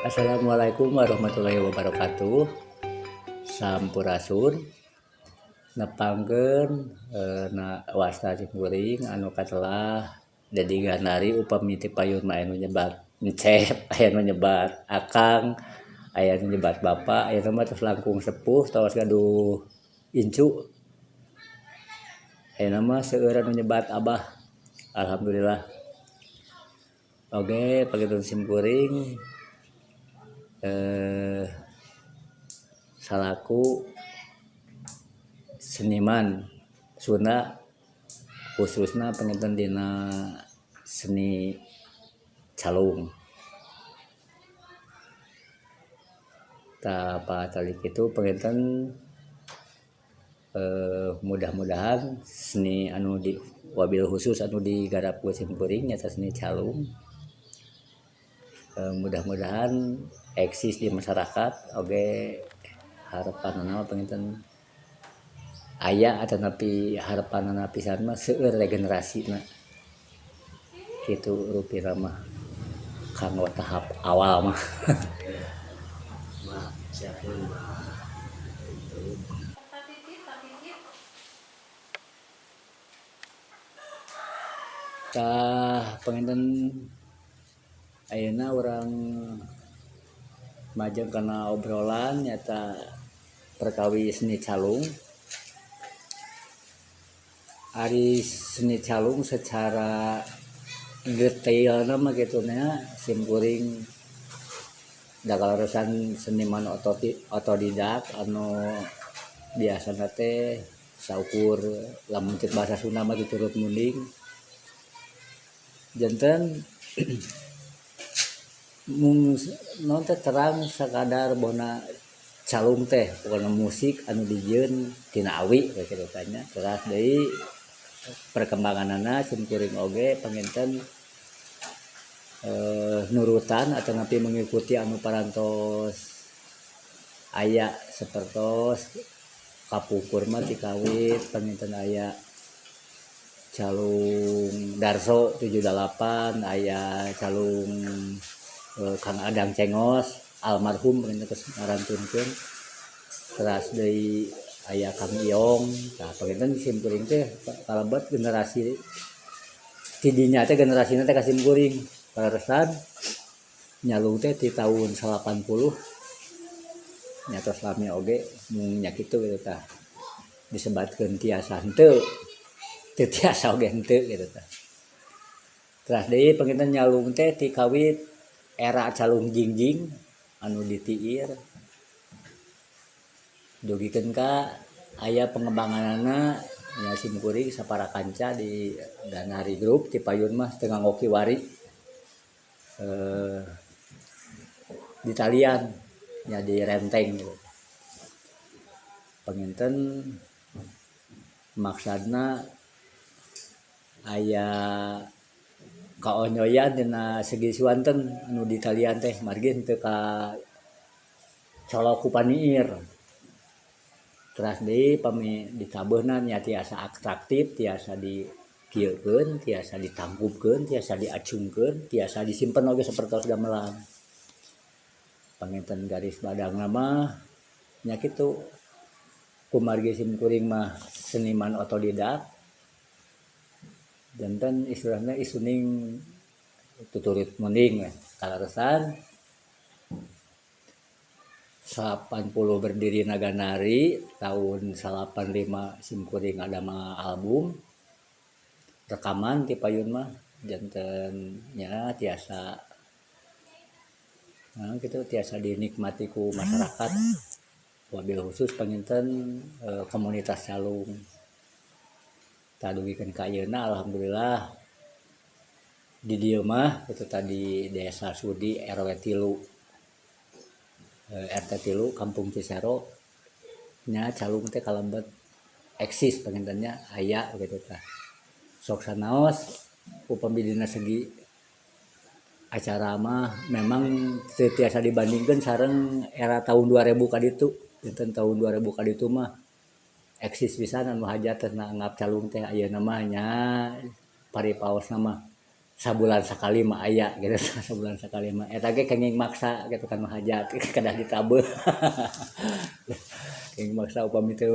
Assalamualaikum warahmatullahi wabarakatuh. Sampurasun. Nepangkeun na wasta simkuring anu katelah Dedi Gandari upami ti payun mah aya nu nyebat Encep, aya nu nyebat Akang, aya nu nyebat Bapak, aya nu mah tos langkung sepuh tos gaduh incu. Ayeuna mah seueur anu nyebat Abah. Alhamdulillah. Oge pageuton simkuring salaku seniman Sunda khususna panginten dina seni calung. Tah patali kitu panginten mudah-mudahan seni anu di wabil khusus anu digarap ku simkuring nyaeta seni calung. Mudah-mudahan eksis di masyarakat oge harapanana panginten aya atanapi harapanana pisan mah seueur regenerasina kitu rupina mah kanggo tahap awal mah. Tah panginten ayeuna urang majeng kana obrolan nyaeta perkawi seni calung. Ari seni calung secara detailna mah kitu nya simkuring da kaleresan seniman otodidak anu biasana teh saukur lamun ceuk bahasa Sunda mah diturut munding. Janten mung naon teh terang sakadar bona calung teh pokona musik anu dijieun tina awi we kitu tah nya. Teras deui perkembanganana simkuring oge panginten nurutan atanapi mengikuti anu parantos aya sapertos kapungkur mah tikawit panginten aya calung Darso 78, aya calung Kang Adang Cengos almarhum panginten tos ngarantunkeun. Teras deui aya Kang Iong. Tah panginten simkuring teh kalebet generasi ti dinya teh generasina teh ka simkuring. Kaleresan nyalung teh ti tahun 80 nya tos lami oge mung nya kitu kitu tah. Disebatkeun tiasa henteu, teu tiasa oge henteu kitu tah. Teras deui panginten nyalung teh ti kawit era calung jingjing anu ditiir dugikeun ka aya pengembanganana nya simkuring sapara kanca di Ganari Group ti payun mah teu nganggo kiwari di talian nya di renteng gitu. Panginten maksudna aya kaonyoyan dina segi suanten anu di talian teh margi henteu ka colok ku paniir. Teras deui pami ditabeuna nya tiasa atraktif, tiasa dikieukeun, tiasa ditangkupkeun, tiasa diacungkeun, tiasa disimpen oge sapertos gamelan. Panginten garis badangna mah nya kitu kumargi simkuring mah seniman otodidak janten istilahna isuning tuturit munding we. Kaleresan 80 berdiri Naganari tahun 85 simkuring ngadamel album rekaman ti payun mah janten nya tiasa nah kitu tiasa dinikmati ku masyarakat wabil khusus panginten komunitas calung. Tah dugikeun ka ayeuna alhamdulillah di dieu mah kitu tadi Desa Sudi RW 3 RT 3 Kampung Cisero nya calung teh kalebet eksis pangintennya aya kitu tah. Sok sanaos upami dina segi acara mah memang teu tiasa dibandingkeun sareng era tahun 2000 ka ditu. Dinten tahun 2000 ka ditu mah eksis pisan anu hajat teh ngap calung teh ayeuna mah nya paripaosna mah Sabulan sakali mah aya gitu, sabulan sakali mah eta ge kenging maksa gitu kan, hajat kedah ditabeuh, kenging maksa. Upami teu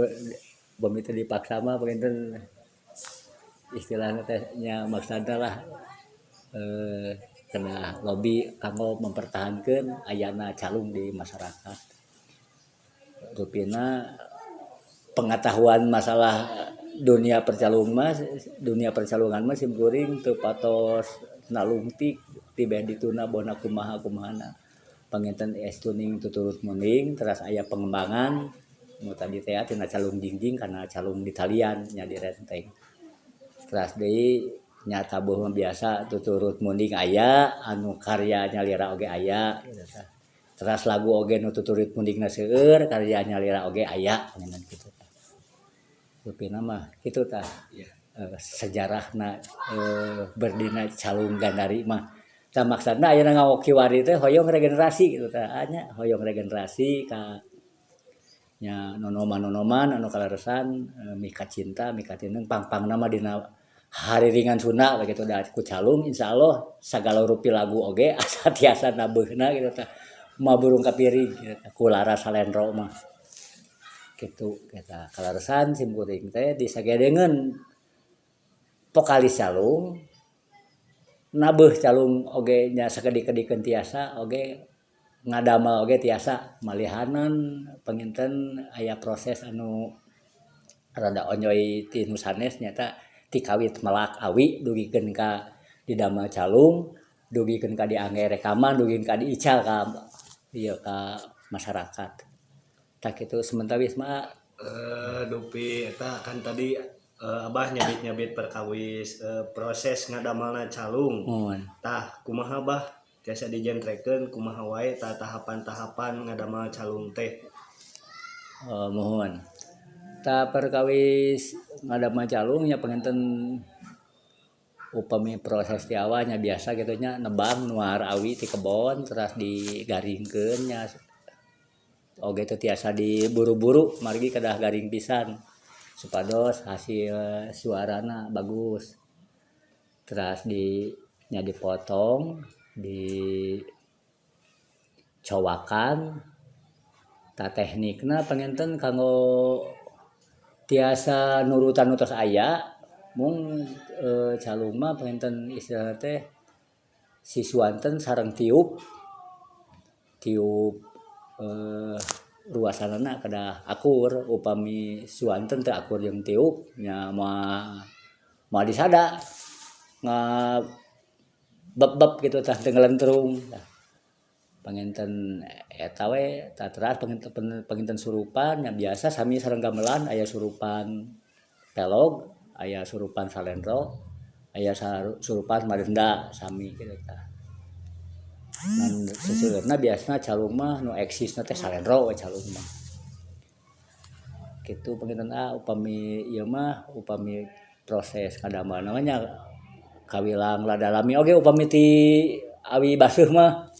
dipaksa mah panginten istilahna teh nya maksadna lah kedah lobi kanggo mempertahankeun ayana calung di masyarakat. Rupina pengetahuan masalah dunia percalung mah, dunia percalungan mah, simkuring teu patos nalungtik tibeh dituna bona kumaha kumahana. Panginten estuning tuturut munding, teras aya pengembangan nu tadi teh tina calung jingjing kana calung ditalian nya direnteng. Teras deui nya tabuh mah biasa tuturut munding, aya anu karya nyalira oge aya gitu tah. Teras lagu oge nu tuturut mundingna seueur, karya nyalira oge aya, panginten kitu tah. Rupina mah kitu tah sejarahna berdina calung gandari mah. Tah, maksudna ayeuna ngawokiwari teh hoyong regenerasi gitu tah nya, hoyong regenerasi ka nya nonoman-nonoman anu kaleresan mika cinta mika tineng pang-pangna mah dina hariringan Sunda begitu da ku calung. Insyaallah sagala rupi lagu oge asa tiasa nabeuhna gitu tah, moal burung kapiring gitu ku laras salendro mah kitu. Eta kaleresan simkuring teh disagedengeun vokalis calung, nabeuh calung oge nya sakedik-kedikeun tiasa oge, ngadamel oge tiasa. Malihanan panginten aya proses anu rada onjoy ti nu sanes, nyaeta ti kawit melak awi dugikeun ka didamel calung, dugikeun ka diangge rekaman, dugikeun ka diical ka ieu ka masyarakat. Tah, kitu sementawis mah. Dupi eta kan tadi Abah nyabit-nyabit perkawis proses ngadamelna calung. Muhun. Tah, kumaha, Bah, tiasa dijentrekeun kumaha wae tah tahapan-tahapan ngadamel calung teh? Oh, muhun. Tah, perkawis ngadamel calung nya panginten upami proses ti awal nya biasa kitu nya, nebang nuar awi ti kebon, teras digaringkeun nya oge teu tiasa diburu-buru margi kedah garing pisan supados hasil suarana bagus. Teras di nya dipotong, dicowakan. Tah, teknikna panginten kanggo tiasa nurutan nu tos aya. Mung calung mah panginten istilahna teh si suanten sareng tiup tiup ruasanana kedah akur. Upami suanten teu akur jeung tiup nya moal moal disada, ngabeb-beb gitu tah, teu ngalentrung. Tah, panginten eta we. Tah, teras panginten panginten surupan nya biasa sami sareng gamelan, aya surupan pelog, aya surupan salendro, aya surupan madenda, sami kitu tah. Ngan seseueurna biasana calung mah nu eksisna teh salendro we calung mah kitu panginten. Ah, upami ieu mah, upami proses ngadamelna mah nya kawilang rada lami oge upami ti awi baseuh mah.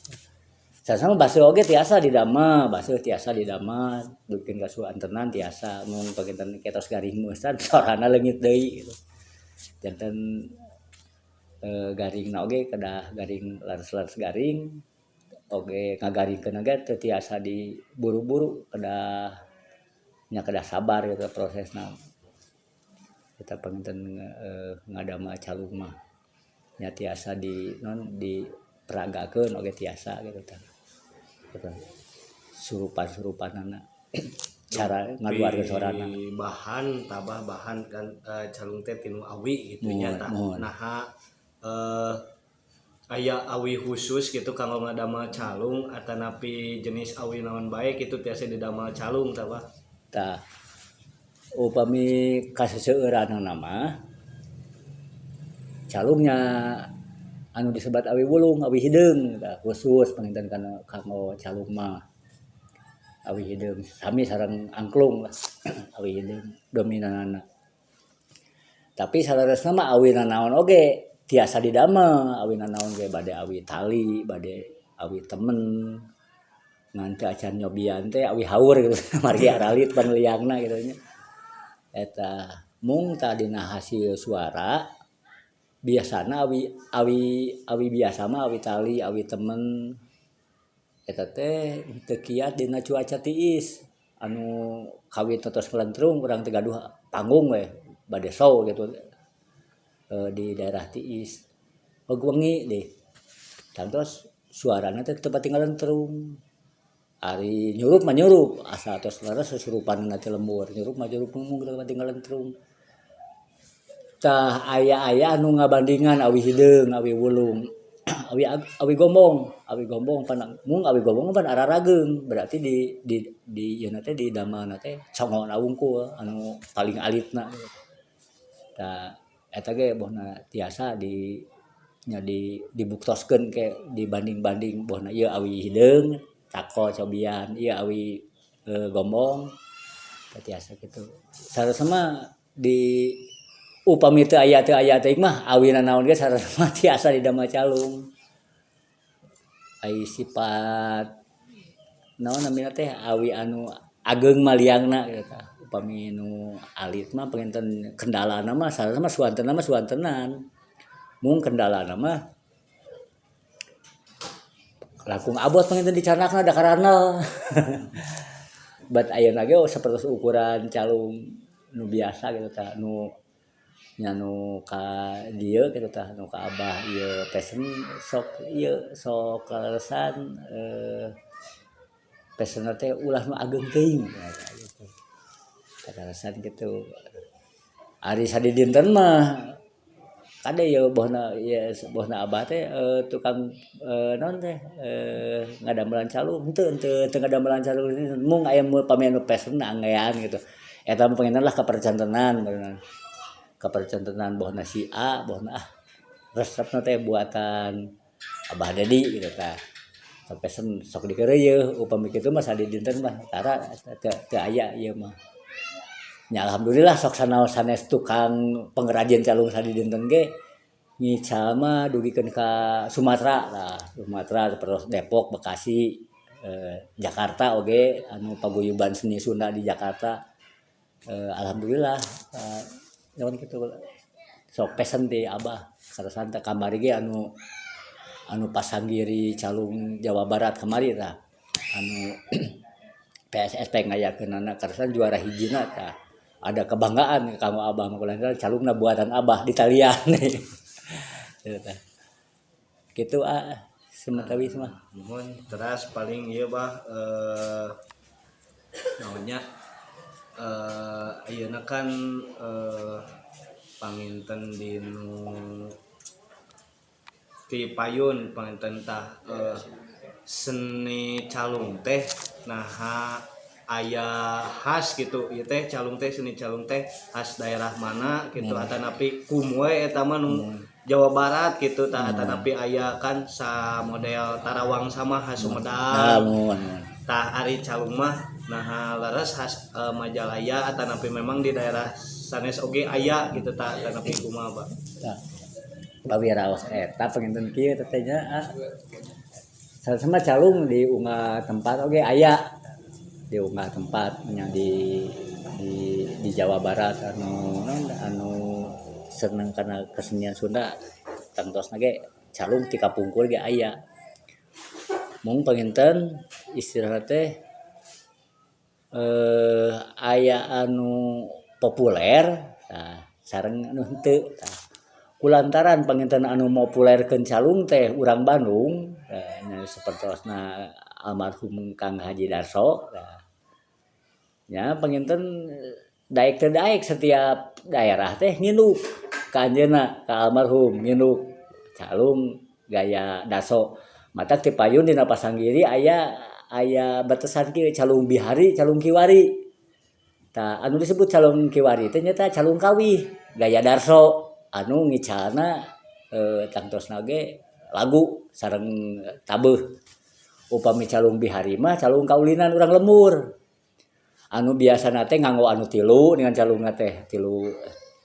Sasana baseuh oge tiasa didamel, baseuh tiasa didamel dugikeun ka suantenan tiasa, mung panginten ketos garing meusan sorana leungit deui kitu. Janten garingna oge kedah garing leres-leres garing oge, ngagaringkeun oge teu tiasa diburu-buru, kedah nya kedah sabar gitu prosesna. Eta panginten ngadamel calung mah nya tiasa di naon diperagakeun oge tiasa gitu tah. Surupan-surupanana, cara ngaluarkeun sorana. Bahan tabah bahan kan calung teh tinu awi gitu nya. Muhun. Tah, muhun. Naha aya awi khusus gitu kanggo ngadamel calung atanapi jenis awi naon bae kitu tiasa didamel calung tah, Bah? Tah, upami kaseseueuranana mah calungnya anu disebat awi wulung, awi hideung tah, khusus panginten kana kanggo calung mah awi hideung, sami sareng angklung lah, awi hideung dominanana. Tapi saleresna mah awi nanaon oge tiasa didamel, awi nanaon ge, bade awi tali, bade awi temen, ngan teu acan nyobian teh awi haur gitu, margi aralit paneliangna kitu nya. Eta mung tah dina hasil suara. Biasana awi awi awi biasa mah, awi tali, awi temen eta teh teu kiat dina cuaca tiis anu kawit tos ngalentrung. Urang teh gaduh panggung we bade show gitu di daerah tiis, pag wengi deh tangtos suarana teh teu pati ngalentrung. Ari nyurup mah nyurup, asa tos leres susurupan teh lembur, nyurup mah nyurup, mung teu pati ngalentrung. Tah, aya-aya anu ngabandingan awi hideung, awi wulung, awi awi gombong. Awi gombong pan, mung awi gombong pan ararageung, berarti di ieu teh, di damelna teh congona wungkul anu paling alitna. Tah, eta ge bohna tiasa di nya di dibuktoskeun ke dibanding-banding, bohna ieu awi hideung cako cobian, ieu awi gombong tiasa kitu. Sarasana mah di upami teu aya teuing mah, awina naon ge sarasana mah tiasa didamel calung. Ai sifat naon namina teh, awi anu ageng mah liangna kitu. Tah, upami nu alit mah panginten kendalana mah sarasana mah suantenna mah suantenan, mung kendalana mah langkung abot panginten dicandakna da karandel. Bat ayeuna ge sapertos ukuran calung nu biasa gitu. Tah, nu nya nu ka dieu kitu. Tah, nu ka Abah ieu pesen sok ieu sok kaleresan pesenna teh ulah nu ageng teuing gitu, kaleresan kitu. Ari sadidinten mah kade ieu bohna ieu, bohna Abah teh tukang naon teh, ngadamelan calung henteu henteu teu ngadamelan calung, mung aya pami anu pesen anggean gitu. Eta mah panginten lah kapercantenan beunang, kapercantenan bohna si A, bohna ah resepna teh buatan Abah Dedi gitu. Tah, pesen sok dikeureuyeun. Upami kitu mah sadidinten mah tara, teu teu aya ieu mah nya. Alhamdulillah sok sanaos sanes tukang pengrajin calung, sadidinten ge ngical mah dugikeun ka Sumatera lah, Sumatera terus Depok, Bekasi, Jakarta oge, anu paguyuban seni Sunda di Jakarta. Alhamdulillah naon kitu, sok pesen ti Abah kaleresan teh. Kamari ge anu anu pasanggiri calung Jawa Barat kamari, tah, anu PSSP ngayakeunana, kaleresan juara hijina. Tah, ada kebanggaan kanggo Abah mah kulantaran calungna buatan Abah di talian gitu. Tah, kitu ah samentawis mah. Muhun. Teras paling ieu, Bah, naonnya, ayeuna kan panginten dinu ti payun panginten. Tah, seni calung teh naha aya khas gitu ieu teh, calung teh, seni calung teh khas daerah mana gitu, atanapi kum we eta mah nu Jawa Barat gitu? Tah, atanapi aya kan sa model Tarawang sama khas Sumedang. Nah, muhun muhun. Tah, ari calung mah nah leres khas Majalaya atanapi memang di daerah sanes oge aya gitu? Tah, atanapi kumaha, Pak? Tah, bawi raos eta panginten kieu teh nya, ah. Sama calung di unggal tempat oge aya, di unggal tempat nya di Jawa Barat anu naon, anu seneng kana kesenian Sunda, tangtosna ge calung ti kapungkur ge aya. Mung panginten istilahna teh aya anu populer, tah, sareng anu henteu. Tah, kulantaran panginten anu mopulerkeun calung teh urang Bandung nya, sapertosna almarhum Kang Haji Darso. Tah nya, panginten daek teu daek setiap daerah teh nginduk ka anjeunna, ka almarhum, nginduk calung gaya Darso. Matak ti payun dina pasanggiri aya aya batesan kieu, calung bihari, calung kiwari. Tah, anu disebut calung kiwari teh nyaeta calung kawih gaya Darso anu ngicalna tangtosna ge lagu sareng tabeuh. Upami calung bihari mah calung kaulinan urang lembur anu biasana teh nganggo anu tilu dengan calungna teh tilu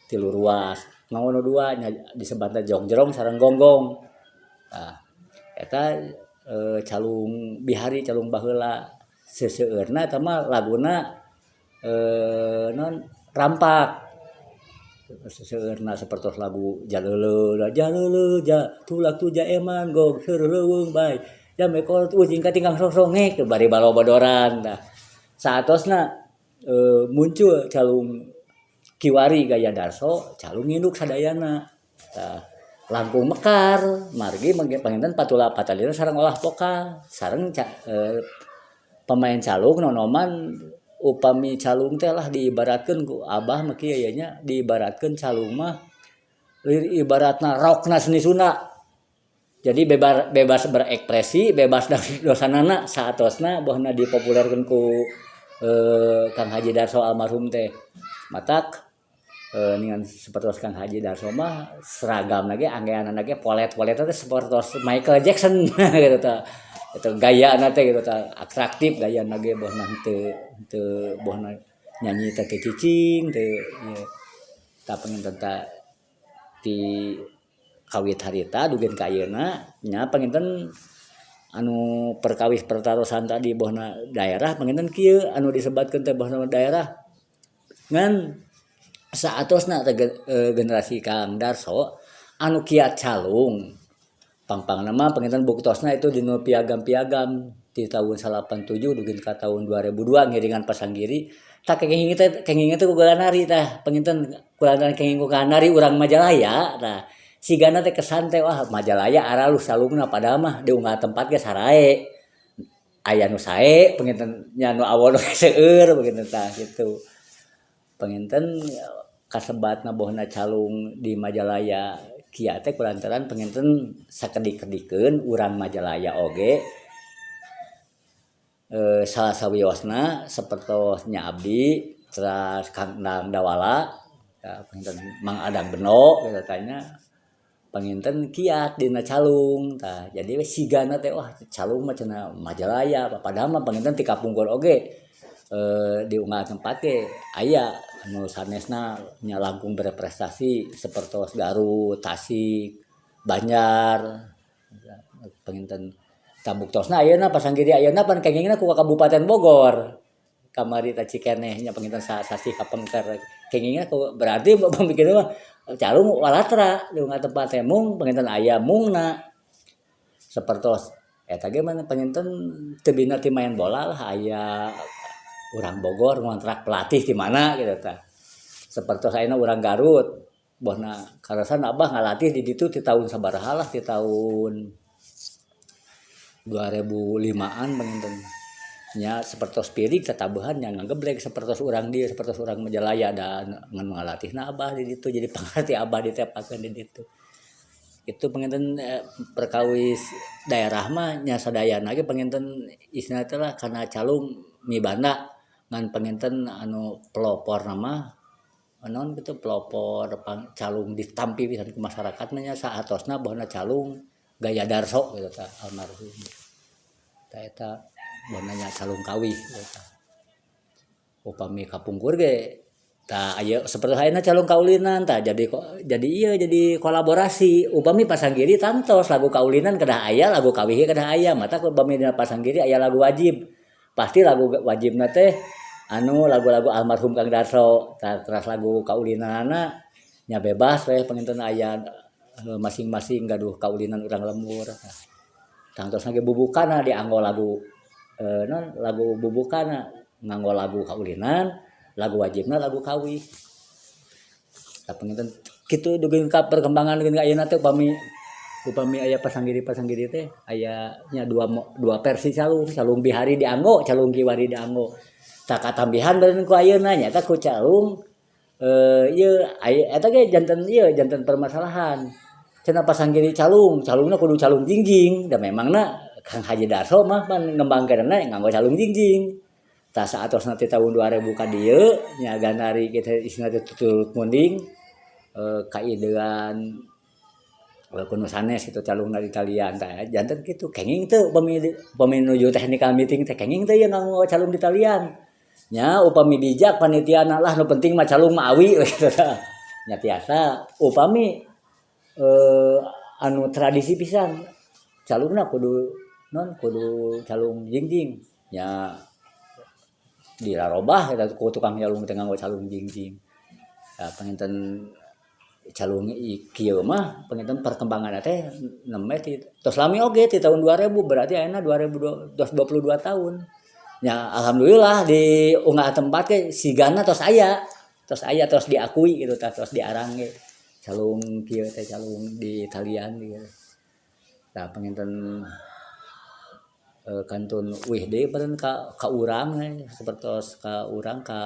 tilu ruas, nganggo nu dua nya, disebatna jongjerong sareng gonggong. Tah, eta calung bihari, calung baheula. Seseueurna eta mah laguna non rampak. Seueurna sapertos lagu Jaleuleu jaleuleu ja tulak tu ja eman gog seureuleung bae jame kolot ucing katinggang songsongek bari balobodoran tah. Saatosna muncul calung kiwari gaya Darso, calung nginduk sadayana. Tah, langkung mekar margi panginten patula patalina sareng olah vokal sareng pemain calung nonoman. Upami calung teh lah diibaratkeun ku abah mah kieu ye nya, diibaratkeun calung mah ibaratna rockna seni Sunda. Jadi bebas, bebas berekspresi, bebas dari dosanana. Saatosna bohna dipopulerkeun ku Kang Haji Darso almarhum teh. Matak ningan sapertos Kang Haji Darso mah seragam lagi, anggeanana ge, polet-polet teh sapertos Michael Jackson gitu tah. Itu gaya teh gitu tah, atraktif gaya ge, bohna henteu henteu bohna nyanyi teh teu cicing teu ieu. Tah, panginten ta ti kawit harita dugi ka ayeuna nya panginten anu perkawis pertarosan tadi bohna daerah. Panginten kieu anu disebatkeun teh bohna daerah, ngan saatosna teh generasi Kang Darso anu kiat calung pangpangna mah panginten buktosna itu dina piagam-piagam di tahun 87 dugi ka tahun 2002 ngiringan pasanggiri. Tak kenging teh, kenging teh ku nari tah. Panginten kulantaran kenging ku nari urang Majalaya tah, sigana teh kesan teh, wah, Majalaya aralus calungna. Padahal mah di unggal tempat ge sarae, aya nu sae panginten nya, nu awon seueur panginten. Tah kitu panginten kasebatna bohna calung di Majalaya kiat teh kulantaran panginten sakedik-kedikeun urang Majalaya oge salah sawiosna sapertos nya abdi, teras Kang Dang Dawala ya, panginten Mang Adang Beno gitu tanya, panginten kiat dina calung. Tah, jadi we sigana teh, wah, calung mah cenah Majalaya. Padahal mah panginten ti kapungkur oge di unggal tempat ge aya anu sanesna nya langkung berprestasi sapertos Garut, Tasik, Banjar panginten. Tah, buktosna ayeuna pasanggiri ayeuna pan kengingna ku Kabupaten Bogor kamari teh, Cikeneh nya, panginten sasih kapengker kengingna ku. Berarti pamikirna mah calung walatra di unggal tempat teh, mung panginten aya mungna sapertos eta ge mah panginten teu bina ti main bola lah, aya urang Bogor ngontrak pelatih di mana gitu tah. Sapertos ayeuna urang Garut bohna karasan abah ngalatih di ditu ti tahun sabaraha lah, ti tahun 2005-an panginten nya. Sapertos pirig tatabuhan nya, ngageblek sapertos urang dieu, sapertos urang Majalaya, dan ngan ngalatihna abah di ditu, jadi pangarti abah ditepakeun di ditu. Itu panginten perkawis daerah mah nya sadayana ge panginten istilahna teh lah kana calung mibanda. Ngan panginten anu peloporna mah naon kitu, pelopor calung ditampi pisan ku masyarakat mah nya saatosna bohna calung gaya Darso gitu tah, almarhum. Tah, eta bohna nya calung kawih gitu tah. Upami kapungkur ge tah aya sapertos ayeuna calung kaulinan tah, jadi kok jadi ieu, jadi kolaborasi. Upami pasanggiri tangtos lagu kaulinan kedah aya, lagu kawih kedah aya. Matak upami dina pasanggiri aya lagu wajib, pasti lagu wajibna teh anu lagu-lagu almarhum Kang Darso. Tah, teras lagu kaulinanana nya bebas we, panginten aya masing-masing gaduh kaulinan urang lembur. Tangtosna ge bubukana dianggo lagu non lagu bubukana nganggo lagu kaulinan, lagu wajibna lagu kawih. Tah, panginten kitu dugi ka perkembangan dugi ka ayeuna teh. Upami upami aya pasanggiri-pasanggiri teh aya nya dua dua versi calung, calung bihari dianggo, calung kiwari dianggo. Tah, katambihan beureun ku ayeuna nyaeta ku calung ieu aya, eta ge janten ieu, janten permasalahan cenah pasanggiri calung, calungna kudu calung jingjing. Da memangna Kang Haji Darso mah pan ngembangkeunna nganggo calung jingjing. Tah, saatosna ti tahun 2000 ka dieu nya, ganari kita istilahna teh turut munding kaidean ku nu sanes kitu, calungna di talian. Tah, janten kitu, kenging teu upami upami nuju technical meeting teh, kenging teu ieu nganggo calung di talian? Nya upami bijak panitiana lah, nu penting mah calung mah awi gitu tah nya, tiasa. Upami anu tradisi pisan calungna kudu non kudu calung jingjing nya, dirarobah eta ku tukang calung teh nganggo calung jingjing. Tah, panginten. Calung kieu mah panginten perkembangan teh nembe ti tos lami oge, ti tahun 2000, berarti ayeuna 2022 tahun. Ya alhamdulillah di unggal tempat ge sigana tos aya, tos aya, tos diakui gitu tah, tos diarang ge calung kieu teh, calung di talian gitu. Tah, panginten kantun uih deui meureun ka urang sapertos ka urang, ka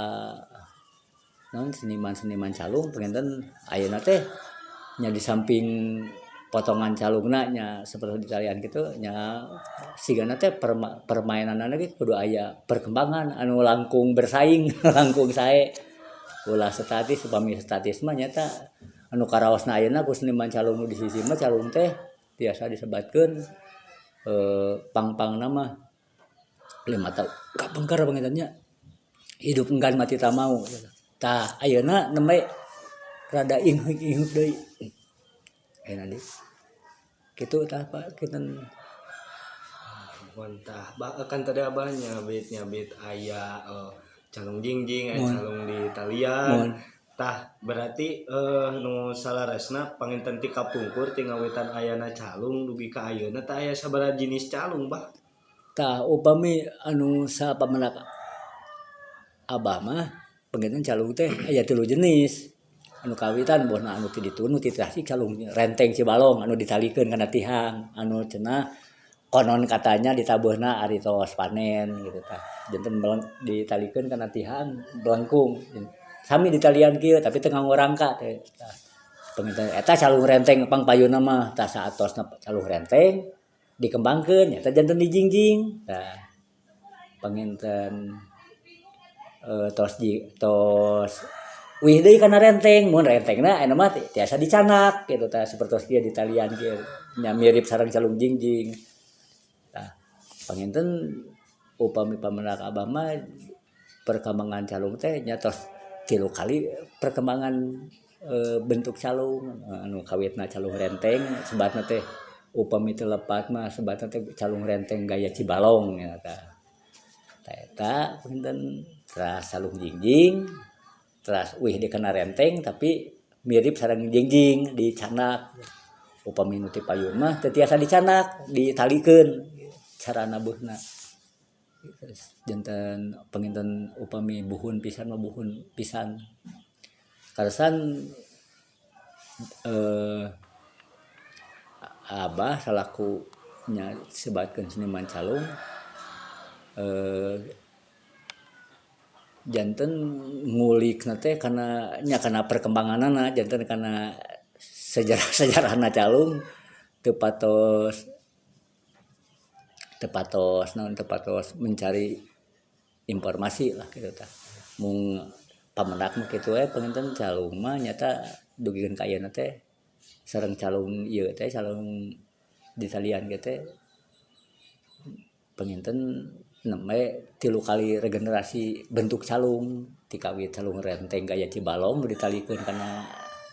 naon, seniman-seniman calung. Panginten ayeuna teh nya di samping potongan calungna nya seperti di talian kitu nya, sigana teh permainanna ge kudu aya perkembangan anu langkung bersaing, langkung sae, ulah statis. Upami statis mah nyata anu karaosna ayeuna ku seniman calung nu di sisi mah, calung teh tiasa disebatkeun pang-pangna mah 5 tahun kapengker panginten nya, hidup enggan mati tak mau. Tah, ayeuna nembe rada ingheup-ingheup deui ayeuna deui kitu tah, Pak kinten. Mantah, kan tadi abah nyabit nyabit aya calung jingjing, aya calung di talian. Muhun. Tah, berarti nu salaresna panginten ti kapungkur, ti ngawitan ayana calung dugi ka ayeuna teh aya sabaraha jenis calung, Bah? Tah, upami anu sapamendak abah mah panginten calung teh aya tilu jenis. Anu kawitan bohna anu ti ditu, nu ti Tasik, calung renteng Cibalong anu ditalikeun kana tihang, anu cenah konon katanya ditabuhna ari tos panen gitu tah. Janten ditalikeun kana tihang belengkung. Sami ditalian kieu tapi teu nganggo rangka teh. Tah, panginten eta calung renteng pangpayunna mah. Tah, saatosna calung renteng dikembangkeun eta janten dijingjing. Tah, panginten tos di tos uih deui kana renteng, mun rentengna ayeuna mah tiasa dicanak gitu tah, sapertos kieu ditalian kieu nya, mirip sareng calung jingjing. Tah, panginten upami pamendak abah mah perkembangan calung teh nya tos tilu kali perkembangan bentuk calung. Anu kawitna calung renteng, sebatna teh upami teu lepat mah sebatna teh calung renteng gaya Cibalong nya tah. Tah, eta panginten teras calung jingjing, teras uih deui kana renteng tapi mirip sareng jingjing dicanak. Upami nu ti payun mah teu tiasa dicanak, ditalikeun cara nabuhna. Janten panginten upami buhun pisan mah buhun pisan. Kaleresan abah salaku nya sebatkeun seniman calung janten ngulikna teh kana nya kana perkembanganana, janten kana sejarah-sejarahna calung teu patos, teu patos naon, teu patos mencari informasi lah kitu tah. Mung pamendak mah kitu we, panginten calung mah nyata dugikeun ka ayeuna teh sareng calung ieu teh, calung ditalian ge teh panginten nembe tilu kali regenerasi bentuk calung. Ti kawit calung renteng gaya Cibalong nu ditalikeun kana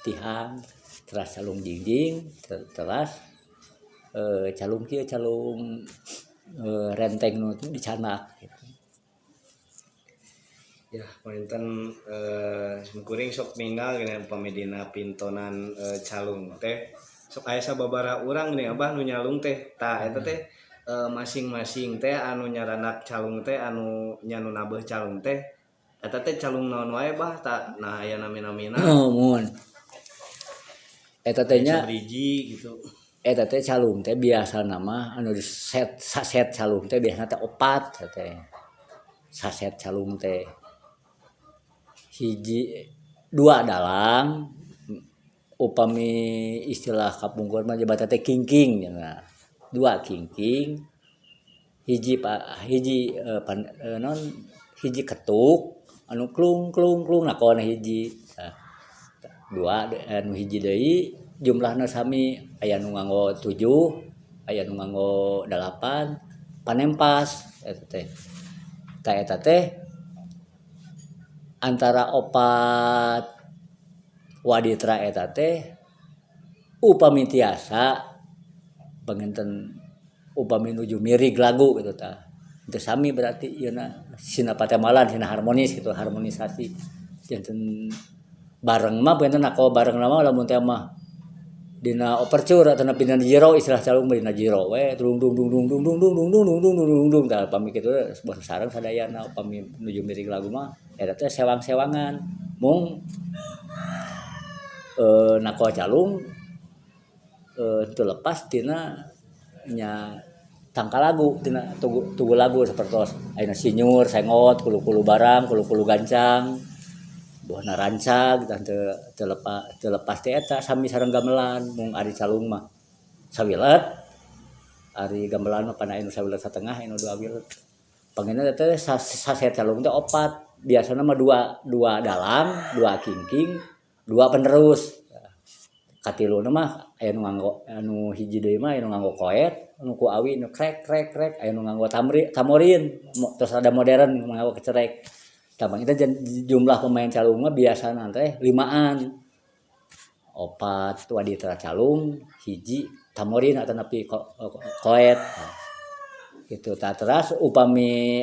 tihang, teras calung jingjing, teras calung kieu, calung renteng nu dicanak gitu. Ya, panginten simkuring sok ninggal gini upami dina pintonan calung teh sok aya sababaraha urang nih, Abah, nu nyalung teh. Tah, eta teh masing-masing teh anu nyarandak calung teh, anu nya nu nabeuh calung teh, eta teh calung naon wae, Bah? Tah, nah aya nami-namina? Oh, muhun. Eta teh nya Sabriji gitu. Eta teh calung teh biasana mah anu di set, saset calung teh biasana teh opat eta teh. Saset calung teh hiji dua dalang, upami istilah kapungkur mah nyebatna teh kingking cenah. Dua kingking, hiji pa hiji pan naon, hiji ketuk anu klung klung klung nakon hiji. Tah, dua anu hiji deui jumlahna sami, aya nu nganggo 7, aya nu nganggo 8, panempas eta teh. Tah, eta teh antara opat waditra eta teh upami tiasa panginten upami nuju mirig lagu gitu tah. Teu sami berarti ieuna sina patemalan, sina harmonis gitu, harmonisasi janten. Bareng mah panginten nakol bareng mah lamun teh mah dina overture atau dina jero, istilah calung mah dina jero we, dung dung dung dung dung dung dung dung dung dung dung dung dung dung. Tah, pami kitu sareng sadayana. Upami nuju miring lagu mah eta teh sewang-sewangan, mung nakol calung teu lepas tina nya tangkal lagu, tina tugu, tugu lagu, sapertos ayeuna sinyur, sengot, kulu-kulu barang, kulu-kulu gancang, buahna rancag dan teu teu lepas, teu lepas ti eta, sami sareng gamelan. Mung ari calung mah sawilet, ari gamelan mah pana anu sawilet satengah, anu 2 wilet. Panginten teh saset calung teh opat, biasana mah dua, dua dalang, dua kingking, dua penerus. Katiluna mah aya nu nganggo, anu hiji deui mah aya nu nganggo koet, anu ku awi nu krek krek krek, aya nu nganggo tamri, tamorin, terus ada modern nganggo kecerek. Tah, itu jumlah pemain calung mah biasana teh limaan, opat waditra calung, hiji tamorin atau nepi koet gitu. Tah, teras upami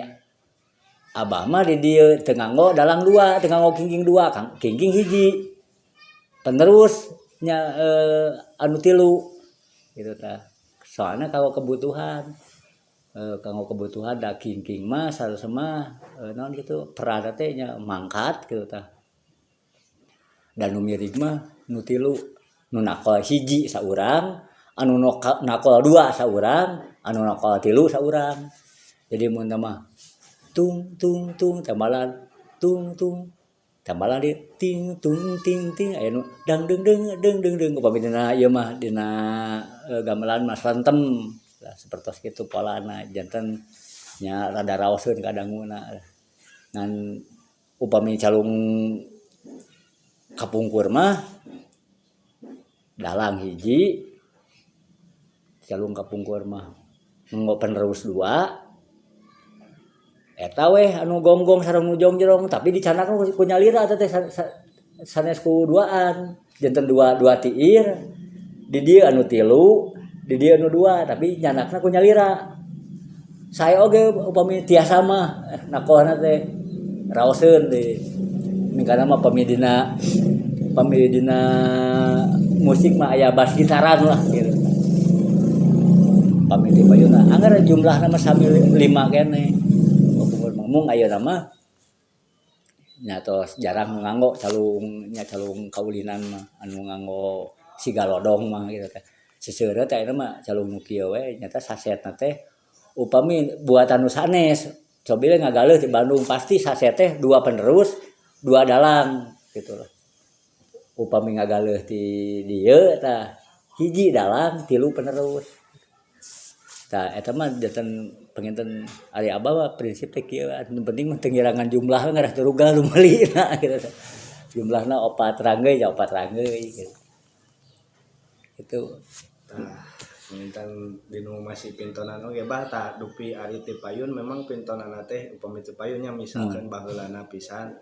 abah mah di dieu teu nganggo dalang dua, teu nganggo kingking dua, kang kingking hiji, penerus nya anu tilu gitu. Tah, soalnya kalau kebutuhan kanggo kebutuhan da kingking mah sarua mah naon gitu, peran teh nya mangkat gitu. Tah, dan nu miring mah nu tilu, nu nakol hiji saurang, anu nakol dua saurang, anu nakol tilu saurang. Jadi mun mah tung tung tung, tambalan tung tung, tambalan di ting tung ting ting, aya nu dang deng deng deng deng deng. Upami dina ieu mah, dina gamelan mah santem lah, sapertos kitu polana. Janten nya rada raoseun kadanguna. Ngan upami calung kapungkur mah dalang hiji, calung kapungkur mah nganggo penerus dua, eta weh anu gonggong sareng nu jongjrong, tapi dicandak ku nyalira eta teh sanes ku duaan. Janten dua, dua tiir di dieu, anu tilu di dieu, anu dua, tapi nyandakna ku nyalira. Saya oge upami tiasa mah nakolna teh raoseun deui, mingkana mah pami dina musik mah aya bass gitaran lah gitu. Pami ti payuna anggar jumlahna mah sami lima keneh. Mung ayeuna mah nya tos jarang nganggo calung nya, calung kaulinan mah anu nganggo siga lodong mah gitu teh. Seseureut teh ayeuna mah calung nu kieu we. Nyata sasetna teh upami buatan nu sanes, cobi we ngagaleuh di Bandung, pasti saset teh dua penerus, dua dalang gitu lah. Upami ngagaleuh ti dieu tah hiji dalang, tilu penerus. Tah, eta mah janten panginten ari abah mah prinsip teh kieu, anu penting mah teu ngirangan jumlah, ngarah teu rugal nu meulina gitu. Jumlahna opat ranggeuy ya opat ranggeuy gitu. Itu. Tah, panginten dinu masih pintonan oge, Bah. Tah, dupi ari ti payun memang pintonanna teh upami ti payunnya misalkan baheulana pisan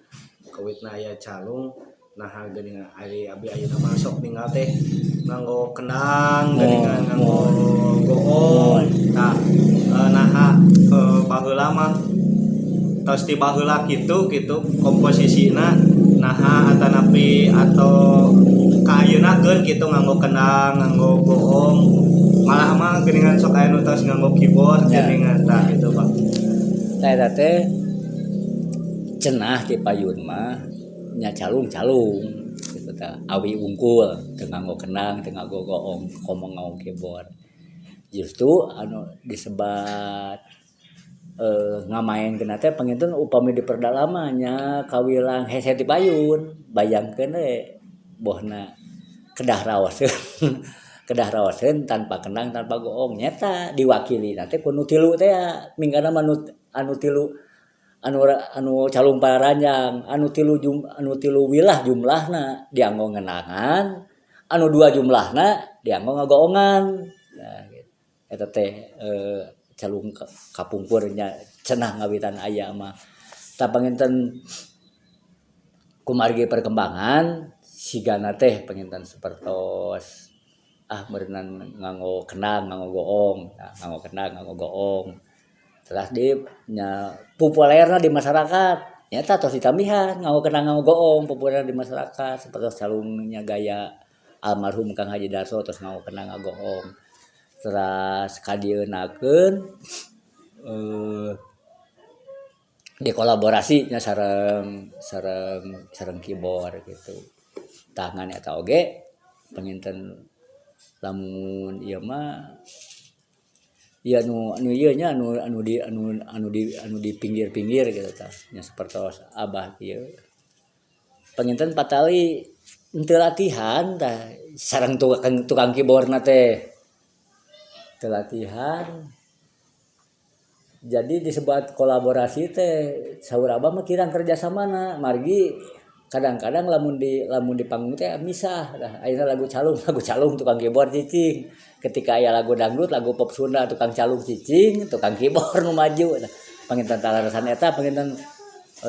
kawitna aya calung, nah geuningan ari abi ayeuna mah sok ninggal teh nganggo kendang geuningan, nganggo goong. Tah, naha baheula mah tos ti baheula kitu kitu komposisina, naha atanapi atau ka ayeuna keun kitu nganggo kendang, nganggo goong, malah mah geuningan sok aya nu tos nganggo keyboard geuningan? Tah gitu, Pak. Tah, eta teh cenah ti payun mah nya calung-calung gitu tah, awi unggul, teu nganggo kendang, teu nganggo goong, komo nganggo keyboard. Justru anu disebat ngamaenkeun teh panginten upami diperdalam mah nya kawilang hese ti payun. Bayangkeun we bohna kedah raoseun, kedah raoseun tanpa kendang, tanpa goong, nyata diwakili teh ku nu tilu teh. Mingkana mah anu tilu anu anu calung paranjang, anu tilu anu tilu wilah jumlahna dianggo ngendangan, anu dua jumlahna dianggo ngagoongan. Nah gitu. Eta teh calung kapungkur nya cenah ngawitan aya mah. Tah, panginten kumargi perkembangan sigana teh panginten sapertos meureunnan nganggo kendang, nganggo goong. Nah, nganggo kendang, nganggo goong terus di nya populerna di masyarakat. Nyata tos ditambihan nganggo kendang, nganggo goong populer di masyarakat seperti calungnya gaya almarhum Kang Haji Darso, terus nganggo kendang, nganggo goong. Terus kadieunakeun dikolaborasi nya sareng sareng sareng keyboard gitu. Tah, ngan eta oge panginten lamun ieu mah ieu anu anu ieu nya anu anu di anu anu di anu di pinggir-pinggir gitu tah nya. Sapertos Abah kieu panginten patali henteu latihan tah sareng tukang tukang keyboardna teh teu latihan. Jadi disebut kolaborasi teh saur Abah mah kirang kerjasamana, margi kadang-kadang lamun di panggung teh misah. Tah, ayeuna lagu calung tukang keyboard cicing. Ketika aya lagu dangdut, lagu pop Sunda, tukang calung cicing, tukang keyboard nu maju. Tah, panginten talarasan eta panginten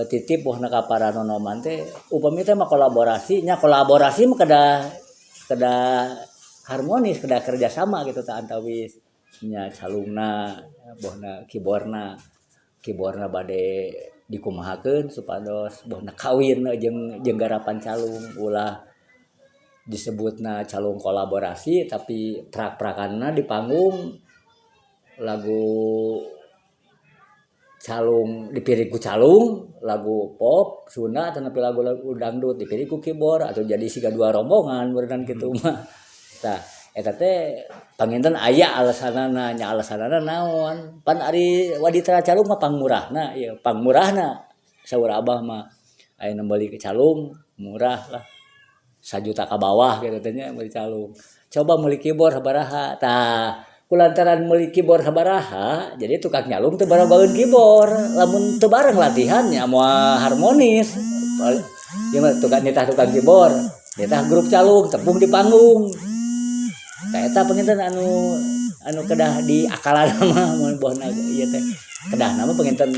titip bohna ka para nonoman teh, upami teh mah kolaborasi nya, kolaborasi mah kedah kedah harmonis, kedah kerjasama gitu tah, antawis nya calungna bohna keyboardna. Keyboardna bade dikumahakeun supados bohna kawin jeung jeung garapan calung. Ulah disebutna calung kolaborasi tapi prak-prakanna di panggung lagu calung dipiring ku calung, lagu pop Sunda atau lagu lagu dangdut dipiring ku keyboard, atau jadi siga dua rombongan berenang gitu mah. Tah, eta teh panginten aya alasanana nya. Alasanana naon? Pan ari waditra calung mah pangmurahna ieu, pangmurahna saur Abah mah. Ayeuna meuli calung murah lah, 1 juta ka bawah gitu teh nya meuli calung. Coba meuli keyboard sabaraha? Tah, kulantaran meuli keyboard sabaraha, jadi tukang nyalung teu barogaeun keyboard. Lamun teu bareng latihan nya moal harmonis. Ieu mah tukang nitah tukang keyboard, nitah grup calung, tepung di panggung. Tah, eta panginten anu anu kedah diakalan mah mun bohna ieu teh kedahna mah panginten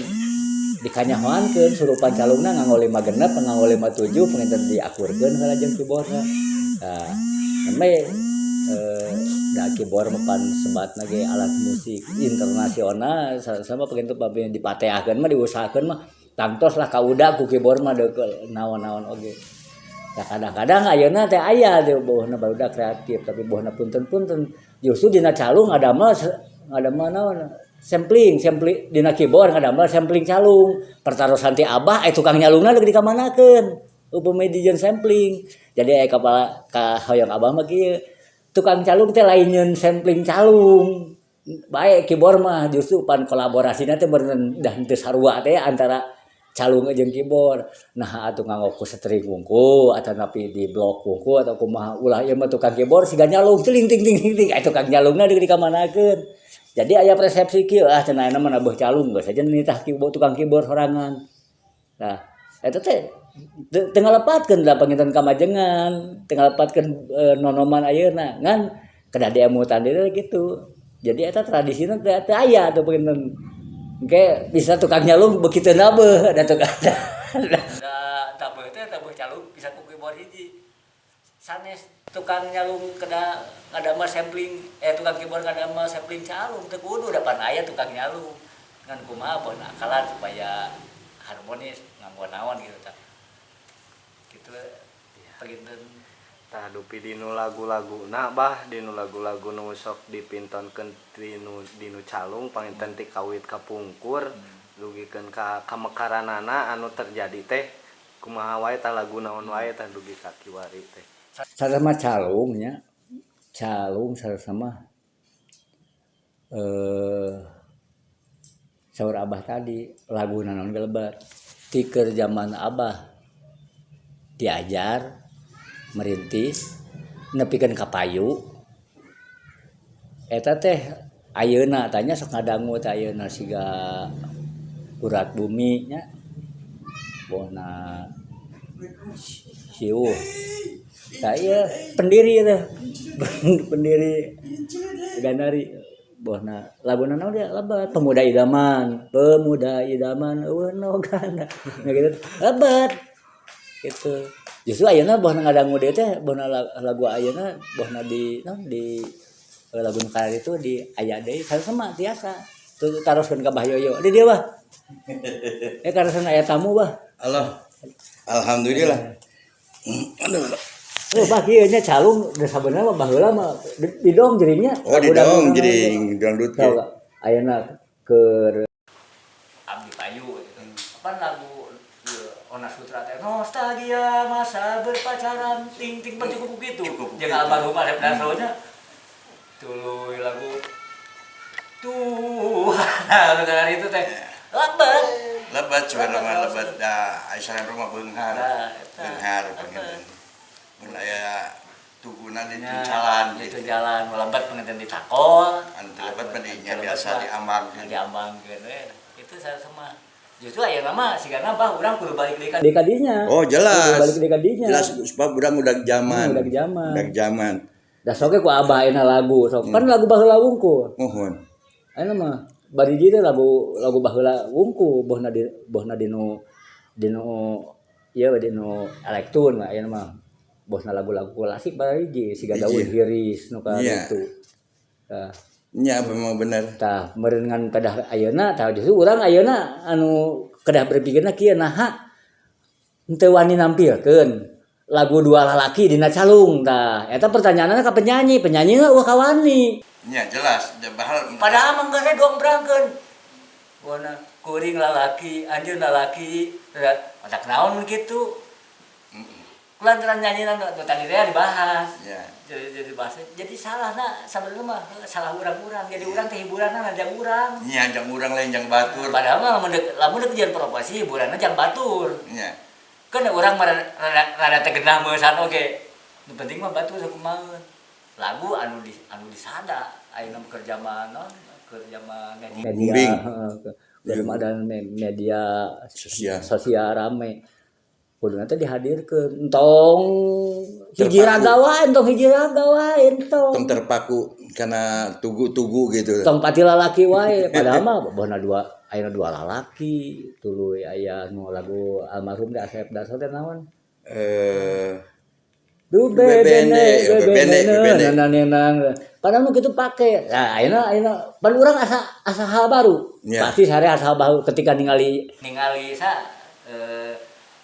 dikanyahoankeun surupan calungna nganggo lima genep, nganggo lima tujuh, panginten diakurkeun heula jeung keyboardna. Tah, nembe da keyboard mah pan sebatna ge alat musik internasional sama. Panginten pami dipateakeun mah, diusahakeun mah tangtos lah kauda ku keyboard mah, deukeul naon-naon oge. Nah, kadang-kadang ayeuna teh aya teh bohna barudak kreatif, tapi bohna punten-punten justru dina calung ngadamel ngadamel naon, sampling sampling dina keyboard, ngadamel sampling calung. Pertarosan ti Abah, tukang nyalungna deuk dikamanakeun upami dijieun sampling? Jadi aya kapala ka hoyong Abah mah kieu, tukang calung teh lain nyieun sampling calung bae, keyboard mah justru pan kolaborasina teh bener dah henteu sarua teh antara calung jeung keyboard. Nah, atuh nganggo ku string wungkul atau napi di blok wungkul atau kumaha. Ulah ieu mah tukang keyboard siga nyalung ting ting ting ting ting, tukang nyalungna deuk dikamanakeun? Jadi aya persepsi kieu, ah cenah, ayeuna mah nabeuh calung geus aja nitah keyboard, tukang keyboard sorangan. Nah, eta teh teu ngalepatkeun da panginten kamajengan, teu ngalepatkeun nonoman ayeuna, ngan kedah diemutan deui gitu. Jadi eta tradisina teh teu aya atuh panginten. Engke bisa tukang nyalung beuki teu nabeuh da tukang da tabeuh teh tabeuh calung bisa ku keyboard hiji. Sanes tukang nyalung kedah ngadamel sampling, tukang keyboard ngadamel sampling calung, teu kudu, da pan aya tukang nyalung. Ngan kumaha pun akalan supaya harmonis nganggo naon gitu tah. Gitu panginten. Tah, dupi dinu lagu-laguna, Bah, dinu lagu-lagu nu sok dipintonkeun dinu dinu calung panginten ti kawit kapungkur dugikeun ka kamekaranana anu terjadi teh kumaha wae tah, lagu naon wae tah dugi ka kiwari teh? Sarama calung nya, calung sarama saur Abah tadi, lagu naon ge lebat. Ti keur zaman Abah diajar merintis nepikeun ka payu eta teh. Ayeuna tanya sok ngadangu teh ayeuna siga Urat Bumi nya, bohna Siuh. Tah, ieu pendiri teh, pendiri Gandari, bohna laguna naon dia lebat, Pemuda Idaman, Pemuda Idaman eueuh nogana. Nah, gitu lebat gitu. Justru ayeuna bohna ngadangu deui teh bohna lagu ayeuna, bohna di naon, di lagu nu itu di aya deui sama tiasa tuh. Taroskeun ka Bah Yoyo di dieu, Bah, karena aya tamu, Bah. Allah. Alhamdulillah. Aduh. Oh, bah kieu nya calung da sabenerna mah baheula mah didong jerinya. Oh, didong jering dangdut Tahu ge. gak? Ayeuna keur Abdi Payu gitu. Apa lagu ieu, Ona Sutra teh nostalgia masa berpacaran ting ting pan cukup gitu. Cukup Jeung gitu. Almarhum Asep Darso nya. Tuluy lagu tuh anu kana itu teh lebat. Lebat suara mah lebat da aya rumah beunghar. Nah, eta. Beunghar Lebat. panginten. Mun aya tuguna di Nya, jalan itu gitu. Jalan melebat pengantin ditakol. Anu teu lebat mah di nya Anu biasa lebat mah diambangkeun. Diambangkeun we. Itu saya sama justru aya nama sigana bah urang kudu balik deui ka kadinya. Oh, jelas. Kudu balik deui ka dinya. Jelas sebab urang udah zaman. Udah zaman. Udah zaman. Da sok ku abah ayeuna lagu sok. Kan lagu baheula wungkul. Mohon. Ayeuna mah bari teh lagu lagu baheula wungkul bohna dinu dinu ieu dinu elektron mah ayeuna mah bohna lagu-lagu klasik bari siga daun Hiji. hiris nu ka Iya. ditu. Tah. Nya memang bener. Tah meureun ngan kedah ayeuna tah justru urang ayeuna anu kedah berpikirna kieu, naha henteu wani nampilkeun lagu dua lalaki dina calung. Tah eta pertanyaanna ka penyanyi, penyanyi euweuh kawani. Nya jelas, da bahal Padahal mah geus dongbrangkeun wana kuring lalaki anjeun lalaki otak naon mun kitu kulantaran nyanyinan nu tadi teh dibahas. Jadi bahas jadi salah nah sabenerna mah salah urang-urang, jadi urang teh hiburanna jang urang. Nya jang urang lain jang batur. Padahal mah lamun dek jeung profesi hiburanna jang batur. Kan urang mah rada rada teu genah meusan oge, nu penting mah batur sakumaha lagu anu disada ayeuna mah keur zaman naon, keur zaman media. Booming. Heeh, keur ada media Sosial. Sosial rame, kuduna teh dihadirkeun entong hiji Terpaku. Raga wae, entong hiji raga wae, entong Tong terpaku karena tugu-tugu gitu. Tong pati lalaki wae, padahal mah bohna dua ayeuna dua lalaki tuluy aya nu lagu almarhum teh Asep Darso teh naon? Du Bebende, bebende ya, bebende, bebende. Nenang. Padahal nu kitu pake. Nah, ayeuna ayeuna pan urang asa asa hal baru. Pasti sare asa hal baru ketika ningali ningali sa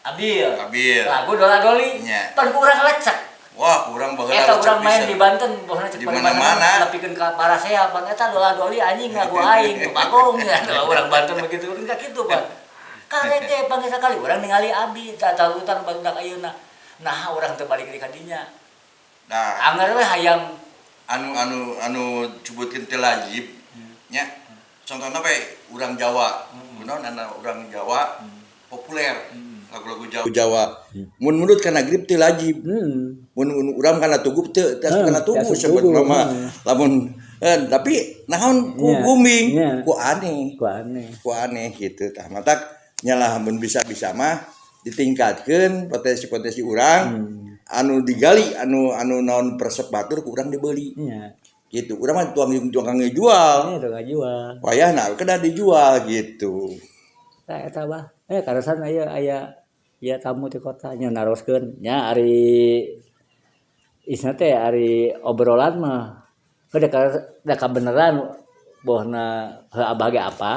Abil. Abil. Lagu Dola Doli. Pan ku urang lecek. Wah, urang baheula Eta lecek urang main pisan. di Banten, bohna cek Di paribasan mana-mana. Nepikeun ka parasea pan eta Dola Doli anjing lagu aing, bagong ya. Urang Banten begitu urang ka kitu pan. Karek teh panggil sakali urang ningali Abi tah tarutan barudak ayeuna. Nah, urang teu balik deui ka dinya. Nah, Angger we hayang anu anu anu sebutkeun teh lazim nya. Contohna we urang Jawa. Kunaon anu urang Jawa populer lagu-lagu Jawa. Jawa. Mun mundut kana grip teu lazim. Mun mun urang kana tugu teu teu asup kana tugu teu asup sebut tugu, mah. Lamun tapi naon ku booming, ku aneh. Ku aneh. Ku aneh gitu tah. Matak nyalah mun bisa-bisa mah ditingkatkeun potensi-potensi urang anu digali anu anu naon persep batur ku urang dibeli. Gitu. Urang mah tuang tukang ngejual. Nya tukang jual. Wayahna kedah dijual gitu. Tah eta bah. Karasan aya aya ya tamu ti kota nya naroskeun nya ari isna teh ari obrolan mah heuh da kabeneran bohna heuh abah ge apa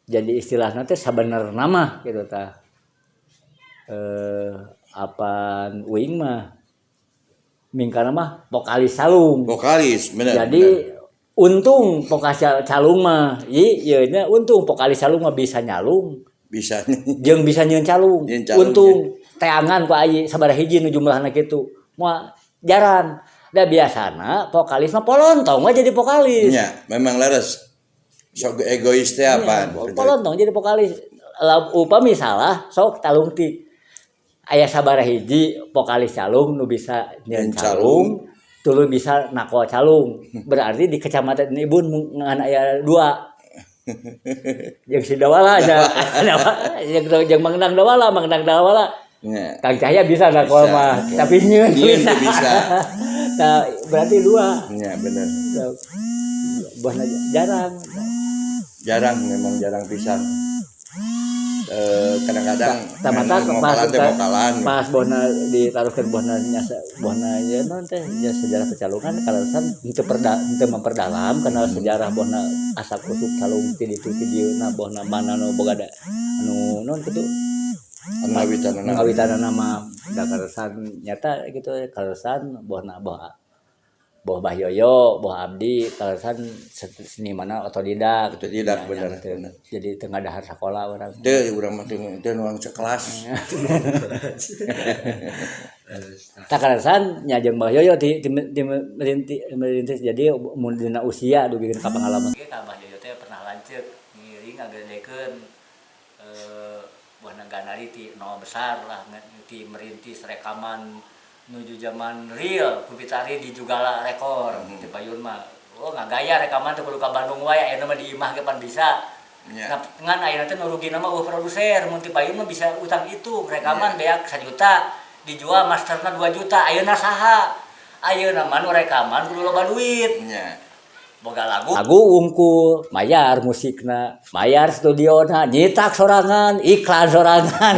jadi istilahna teh sabenerna mah gitu tah apan uing mah mingkana mah vokalis calung. Vokalis, bener. Jadi bener. Untung vokalis calung mah ieu nya untung vokalis calung mah bisa nyalung bisa jeung bisa nyieun calung. Nyieun calung, untung teangan ku ayi sabaraha hiji nu jumlahna kitu moal jarang da biasana vokalis mah polontong we jadi vokalis. Nya, memang leres. Sok egois teh apaan? Iya, polontong jadi vokalis. Upami salah sok talungtik aya sabaraha hiji vokalis calung nu bisa nyieun Nyieun calung. calung tuluy bisa nako calung, berarti di kecamatan Ibun ngan aya dua jeung si Dawala nya jeung jeung Mang Dawala, Mang Dawala. Kang Cahya bisa nako Bisa. mah, tapi nyieun Nyieun bisa. teu bisa. Nah, berarti dua. Nya bener. Buahna jarang. Jarang, memang jarang pisan. Kadang-kadang Tamata main pas vokalan teh vokalan. Pas bohna ditaruhkeun bohna nyasa bohna ya non teh nya sejarah pecalungan kalasan henteu perda henteu memperdalam karena sejarah bohna asak usuk calung ti ditu ti dieu na bohna mana nu boga da anu non kitu. Anu ngawitanana. Ngawitanana mah da kaleresan nyata gitu, kaleresan bohna boh boh Bah Yoyo, boh abdi kaleresan senimanna otodidak. Otodidak, Ya, bener, gitu. Bener. Jadi teu ngadahar sakola urang. Teu, urang mah teu teu nuang sekelas. Tah, kaleresan nya jeung Bah Yoyo ti merintis, jadi mun dina usia dugikeun ka pengalaman. Ka Bah Yoyo teh pernah lanceuk ngiring ngagedekeun buah Ganari ti nol besar lah, ti merintis rekaman nuju zaman real Pupitari di Jugala Rekor. Ti payun mah oh ngagaya rekaman teh kudu ka Bandung wae, ayeuna mah di imah ge pan bisa. Nah, ngan ayeuna teh nu rugina mah euweuh produser. Mun ti payun mah bisa utang itu rekaman beak 1 juta, dijual masterna 2 juta. Ayeuna saha? Ayeuna mah nu rekaman kudu loba duit. Boga lagu lagu wungkul, mayar musikna, mayar studiona, nyitak sorangan, iklan sorangan.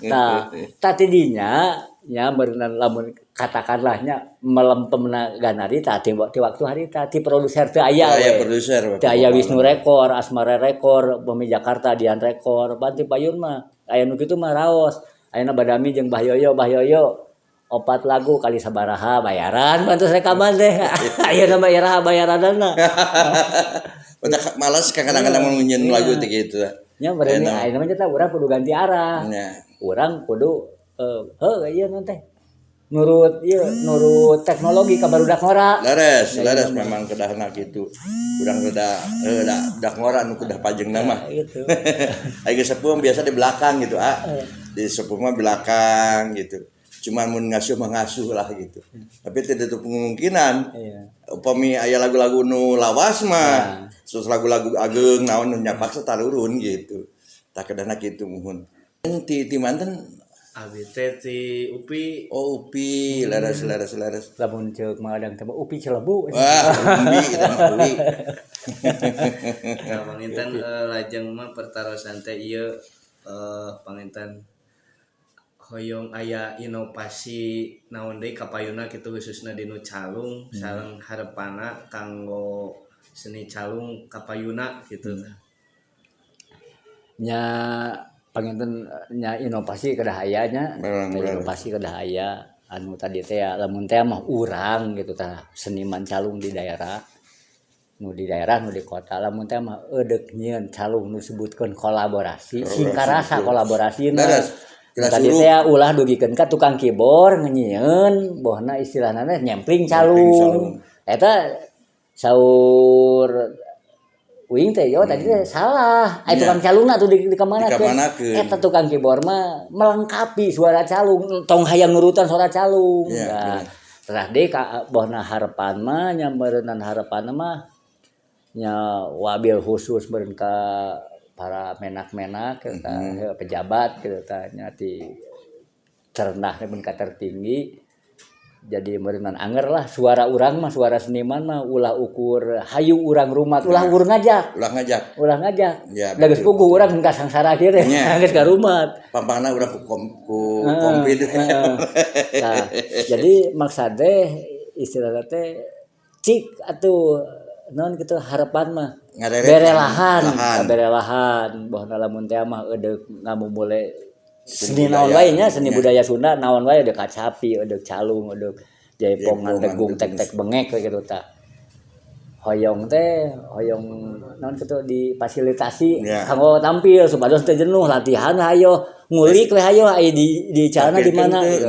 Nah, tah tidinya nya berenang lamun katakanlahnya melempemna Ganari tah ti waktu harita ti produser teu aya Aya we. Produser. Teu aya Wisnu Rekor, Asmara Rekor, Bumi Jakarta, Dian Rekor, pan ti payun mah aya nu kitu mah raos. Ayeuna Badami jeung Bah Yoyo, Bah Yoyo opat lagu kali sabaraha bayaran bantu rekaman teh? Ayeuna mah iraha bayaranana? Udah malas kadang-kadang mau nyieun lagu teh gitu. Nya berarti Enak. ayeuna mah kita urang kudu ganti arah. Urang kudu heuh ieu naon teh? Nurut ieu, nurut teknologi ka barudak ngora. Leres, Ya, leres iya, memang kedahna gitu. Urang kedah da dak ngora nu kedah pajengna mah. Gitu. Aya sepuh biasa di belakang gitu, ah. Di sepuh mah belakang gitu. Cuman mun ngasuh mah ngasuh lah gitu. Tapi tidak tutup kemungkinan. Upami aya lagu-lagu nu lawas mah, terus lagu-lagu ageng naon nu nyapaksa tarurun gitu. Tah, kedahna kitu muhun. Ti ti manten? Abi teh ti UPI. Oh, UPI, leres leres leres. Lamun ceuk Mang Adang teh mah UPI Cilebu. Wah, umbi eta mah UPI. Nah, panginten lajeng mah pertarosan teh ieu panginten hoyong aya inovasi naon deui kapayuna kitu, khususna dinu calung, sareng harepana kanggo seni calung kapayuna gitu? Nya panginten nya inovasi kedah aya nya. Memang bener. Inovasi kedah aya anu tadi teh ya, lamun teh mah urang gitu tah seniman calung di daerah, nu di daerah, nu di kota, lamun teh mah eudek nyieun calung nu disebutkeun kolaborasi, sing karasa kolaborasina. Leres. Gelas Tadi huruf. Teh ya, ulah dugikeun ka tukang keyboard nyieun bohna istilahna teh nyempling Nyempling calung. Calung eta saur uing teh yo tadi teh salah. Ai tukang calungna tuh di kamanakeun? Dikamanakeun. Eta tukang keyboard mah melengkapi suara calung, tong hayang nurutan suara calung. Nah, terah deui ka bohna harapan mah nya meureunnan harapan mah nya wabil khusus meureun ka para menak-menak gitu tah, pejabat gitu tah nya, ti terendah nepi ka tertinggi. Jadi meureunan anger lah suara urang mah, suara seniman mah ulah ukur hayu urang rumat, ulah ukur ngajak. Ulah ngajak. Ulah ngajak. Ya, Da geus betul. puguh urang ka sangsara kieu teh, geus karumat. Pampangna urang ku kompit. Heeh. Nah, jadi maksud teh istilahna teh cik atuh naon gitu harapan mah Ngareret. bere lahan, Lahan. Bere lahan bahwa lamun teh mah eudek ngamumule seni budaya. Naon wae nya, seni budaya Sunda naon wae, eudek kacapi, eudek calung, eudek jaipongan, Jaipongan, degung, degung. Tek-tek bengek kayak gitu tah. Hoyong teh hoyong naon gitu difasilitasi kanggo tampil supados teu jenuh latihan, hayo ngulik we, hayo aya di carana di Tampilkeun mana teu. gitu.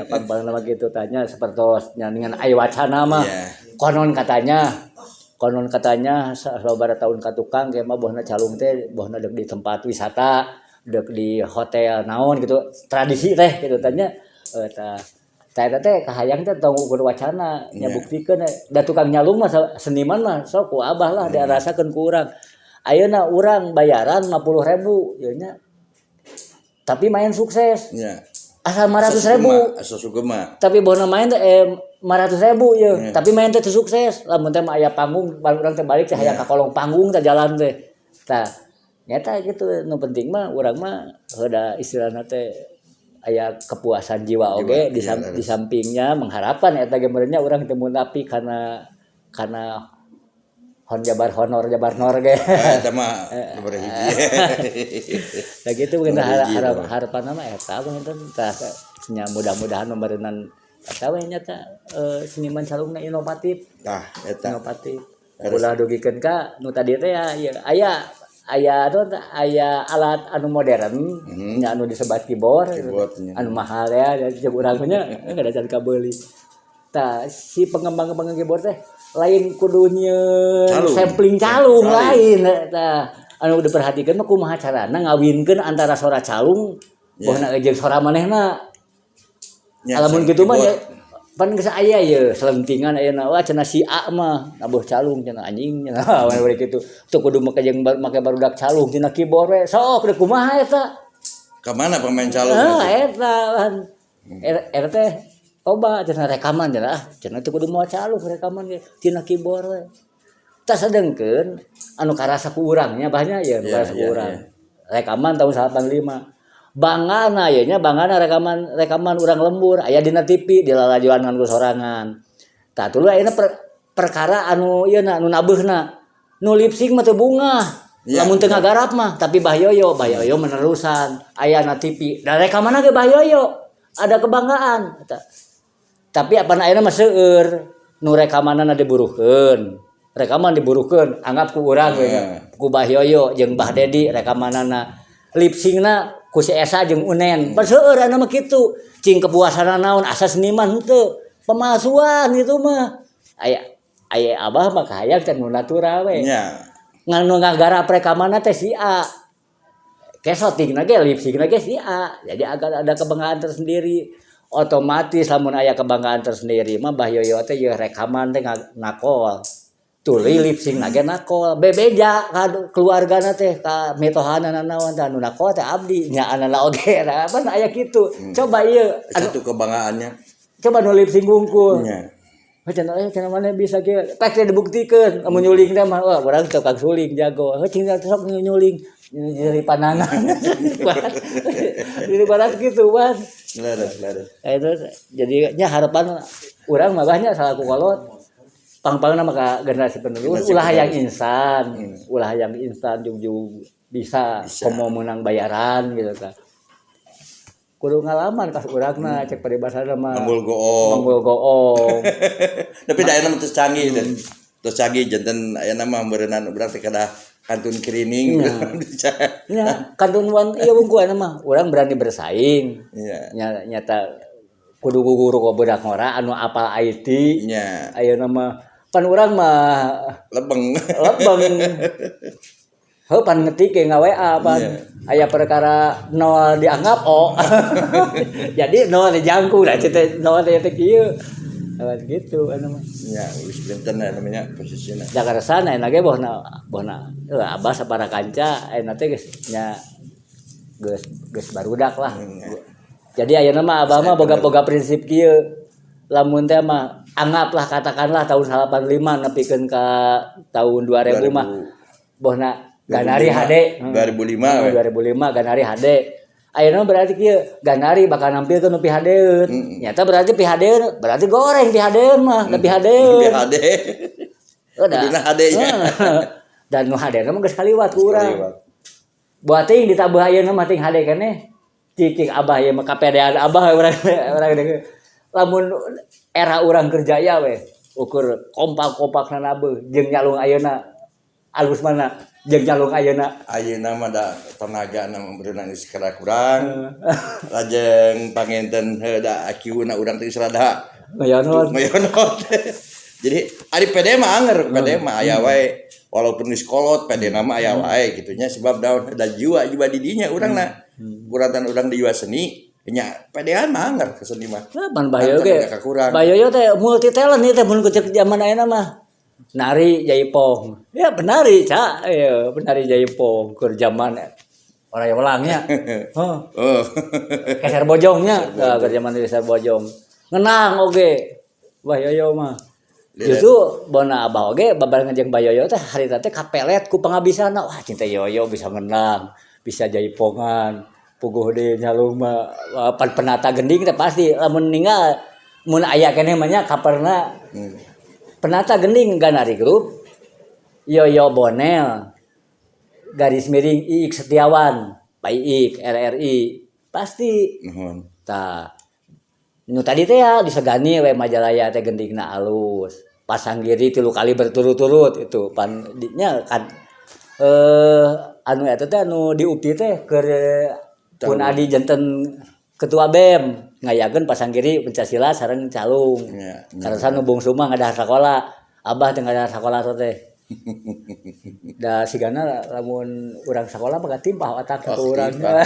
Kapan paling lama gitu tanya sepertos nya dengan aya wacana mah konon katanya sababaraha tahun ka tukang kayak mah bohna calung teh bohna deuk di tempat wisata, deuk di hotel naon gitu, tradisi teh gitu tanya. Tah tah eta teh kahayang teh tong ukur wacana nya, buktikeun da tukang nyalung mah seniman mah sok ku abah lah dirasakeun ku urang. Ayeuna urang bayaran 50.000 ieu nya, tapi main sukses asal 500.000. Asa sugema. Tapi bohna main teh 500.000 ieu, tapi main teh teu sukses. Lamun teh mah aya panggung urang teh balik teh hayang ka kolong panggung teh jalan teh. Tah nyata gitu, nu penting mah urang mah heuda istilahna teh aya kepuasan jiwa oge di, di sampingnya mengharapkan eta ge meureun nya urang teu munafi karena Hon jabar honor jabar nor ge. Eta mah nomor hiji. Nah gitu mungkin Nomor hiji eta mah. Harapan mah eta mungkin tah nya, mudah-mudahan meureunan eta we nyata seniman calungna inovatif. Tah eta. Inovatif. Ulah dugikeun ka nu tadi teh ya, ieu aya aya anu aya alat anu modern nya, anu disebat keyboard, Keyboard, nya. Anu mahal ya, jeung urang mah nya enggak ada can kabeuli. Tah si pengembang-pengembang keyboard teh lain kudu nyieun Calung. Sampling calung, Lain. lain tah. Anu diperhatikeun mah kumaha carana ngawinkeun antara suara calung bohna jeung suara manehna. Nya, Lamun kitu mah ya keyboard. Pan geus aya ye selentingan ayeuna, wah cenah si A mah nabuh calung cenah, anjing cenah we kitu. Teu kudu make jeung make barudak calung, cenah keyboard we. Sok deuk kumaha eta? Ka mana pemain calung Ah, itu? Eta kan. Er teh coba cenah rekaman cenah, ah cenah teu kudu mawa calung rekaman ge tina keyboard we. Tah sedengkeun anu karasa ku urang nya banyak ya, anu karasa ku urang. Rekaman tahun 85. Bangana ye nya, bangana rekaman rekaman urang lembur aya dina TV dilalajuan ku sorangan. Tah tuluy ayeuna perkara anu ieu na anu nabeuhna. Nu lip sync mah teu bungah. Lamun teu ngagarap mah, tapi Bah Yoyo, Bah Yoyo menerusan aya na TV. Da rekamanna ge Bah Yoyo. Ada kebanggaan. Eta. Tapi apa ayeuna mah seueur nu rekamanana diburuhkeun. Rekaman diburuhkeun, anggap ku urang we nya. Ku Bah Yoyo jeung Bah Dedi rekamanana. Lip syncna ku si Esa jeung Unen. Pan seueur anu mah kitu. Cing kepuasanna naon, asa seniman henteu. Pemalsuan itu mah. Aya aya abah mah kahayang teh nu natural we. Ngan nu ngagarap rekamanna teh si A. Kesotingna ge, lip syncna ge si A. Jadi agak ada kebanggaan tersendiri. Otomatis lamun aya kebanggaan tersendiri mah Bah Yoyo teh ieu rekaman teh nakol. Tuluy lip sync ge nakol. Bebeja ka keluargana teh, ka mitohana naon teh, anu nakol teh abdi nya anana oge. Nah, pan aya kitu. Coba ieu anu, Satu kebanggaannya. Coba nu lip sync wungkul. Heuh cenah euy, cenah maneh bisa kieu. Pek teh dibuktikeun lamun nyuling teh mah, wah urang tukang suling jago. Heuh cing sok nyuling jadi panangan. Jadi barat gitu, Wan. Leres, leres. Nah, itu jadi nya harapan urang mah banyak salaku kolot. Pang-pangna mah ka generasi penerus Generasi ulah hayang penerus. Instan, ulah hayang instan jug-jug bisa, Bisa. Komo menang bayaran gitu kan. Kudu ngalaman kas urangna, cek paribasana mah. Manggul goong. Manggul goong. Tapi da ayeuna mah tos canggih dan tos canggih, janten ayeuna mah meureunnan urang teh kada kantun kirining. Ya, kantun wan ieu wungkul mah urang berani bersaing. Iya. Nyata kudu guguru ka budak ngora anu apal IT. Ayeuna mah pan urang mah Lebeng. Lebeng. Heuh pan ngetik ge nga-WA pan. Aya perkara nol dianggap o. Jadi nol dijangkung lah teh nol teh teh kieu. Nah, gitu anu mah. Ya, geus benten ya namanya posisina. Jakarta ayeuna ge bohna bohna heuh abah sapara kanca ayeuna teh geus nya geus geus barudak lah. Jadi ayeuna mah abah mah boga-boga prinsip kieu. Lamun teh mah anggaplah katakanlah tahun 85 nepikeun ka tahun 2000 mah bohna Ganari HD. 2005 we. 2005 Ganari HD. Ayeuna berarti kieu Ganari bakal nampilkeun nu pihadeun. Nyata berarti pihadeun berarti goreng pihadeun mah, lebih hadeun. Lebih HD. Udah. Kuduna HD nya. Dan nu HD mah geus kaliwat ku urang. Kaliwat. Buat ting ditambah ayeuna mah ting HD keneh. Cicing abah ieu mah kapedean abah urang urang lamun era urang kerja ya we ukur kompak-kompak nabe jeung nyalung ayeuna alus mana jeung nyalung ayeuna. Ayeuna mah da tenaga na meureunna geus kurang. Lajeng panginten heuh da IQ-na urang teh geus rada Ngayonot. Ngayonot. Jadi ari PD mah anger, PD mah aya wae walaupun geus kolot PD na mah aya wae kitu nya, sebab daun da jiwa jiwa di dinya urang na. Kuratan urang di jiwa seni nya, pedean mah anger ke seni mah. Nah, pan Bayo Kan ge. tenaga kakurang. Bayo teh multi talent ieu teh mun kucek zaman ayeuna mah. Nari jaipong. Ya penari, Cak. Ya, penari jaipong keur zaman orang yang ulangnya. Heuh. Oh. Keser bojongnya, tah keur zaman keser bojong. Ngenang oge. Bayoyo mah. Justru bona abah oge babarengan jeung Bayoyo teh harita teh kapelet ku pangabisana. Wah, cinta Yoyo bisa ngenang, bisa jaipongan. Puguh deui nyalung mah pan penata gending teh pasti lamun ninggal mun aya keneh mah nya kaperna penata gending Ganari Group. Yoyo Bonel garis miring Iik Setiawan, Pak Iik RRI pasti. Nuhun. Tah, nu tadi teh ya disegani we Majalaya teh, gendingna alus, Pasanggiri tilu kali berturut-turut itu pan nya kan, anu eta teh anu di UPI teh keur pun adi janten ketua BEM ngayakeun Pasanggiri Pancasila sareng calung. Karena nu bungsu mah ngadahar sakola, abah teh ngadahar sakola teh. Da sigana lamun urang sakola mah katimpah otak Oh, ke urang. timpah.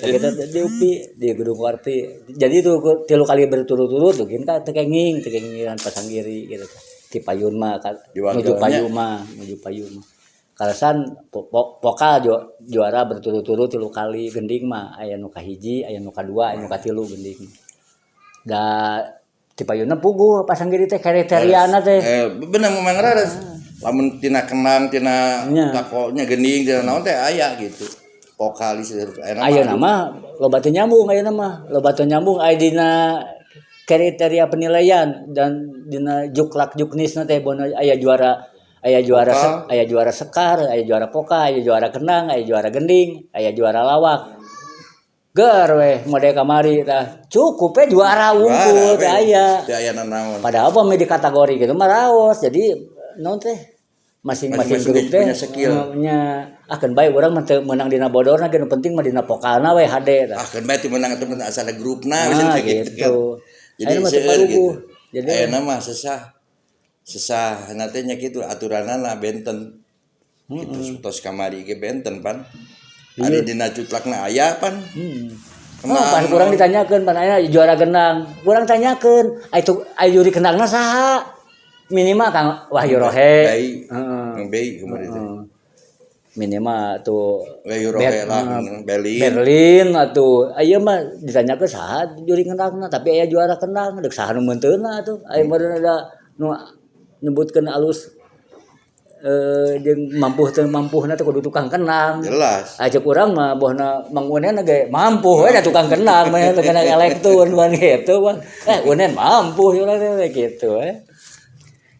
Kita di UPI di Gedung Warti. Jadi itu tilu kali berturut-turut tuh kita teu kenging, teu kengingan Pasanggiri gitu. Ti payun mah kan Di nuju wakilnya. Payu mah, nuju payu mah. Kalasan pokal juara berturut-turut tilu kali, gending mah aya nu kahiji, aya nu kadua, aya nu katilu gending. Da ti payunna puguh Pasanggiri teh kriteriana teh. Bener memang raras. Lamun tina kenang, tina takonya gending, tina naon teh aya gitu. Vokalis aya. Ayeuna mah loba teu nyambung, ayeuna mah loba teu nyambung aya dina kriteria penilaian dan dina juklak juknisna teh bona aya juara Pokal. Aya juara sekar, aya juara pokal, aya juara kendang, aya juara gending, aya juara lawak. Ger weh mode kamari tah cukup we juara wungkul teh aya. Teu aya nanaon. Padahal apa di kategori gitu mah raos. Jadi naon teh masing-masing Masing-masing grup teh punya skill. Nya ah keun bae urang mah teu meunang dina bodorna ge, nu penting mah dina pokalna we hade tah. Ah, keun bae teu meunang teu menang asal ada grupna Nah, misalnya gitu kan. gitu. Jadi Ayeuna mah teu seueur paruguh. gitu. Jadi Ayeuna mah sesah. Sesah nanti nya kitu aturanana benten. Gitu tos kamari ge benten pan. Ari dina cutlakna aya pan. Oh, pas kurang ditanyakeun pan aya juara kendang. Kurang tanyakeun, aya itu aya juri kendangna saha? Minimal Kang Wahyu Rohe. Bei. Heeh. Kang Bei kemarin teh. Minimal tuh Wahyu Rohe lah, Berlin. Berlin atuh. Aya mah ditanyakeun saha juri kendangna, tapi aya juara kendang, deuk saha nu meunteuna atuh. Aya meureun ada nu nyebutkeun alus jeung mampuh teu mampuhna teh kudu tukang kendang. Jelas. Ajak urang mah bohna Mang Unen ge mampu we da tukang kendang mah teu kena elektun pan gitu pan. Unen mampu urang teh gitu eh.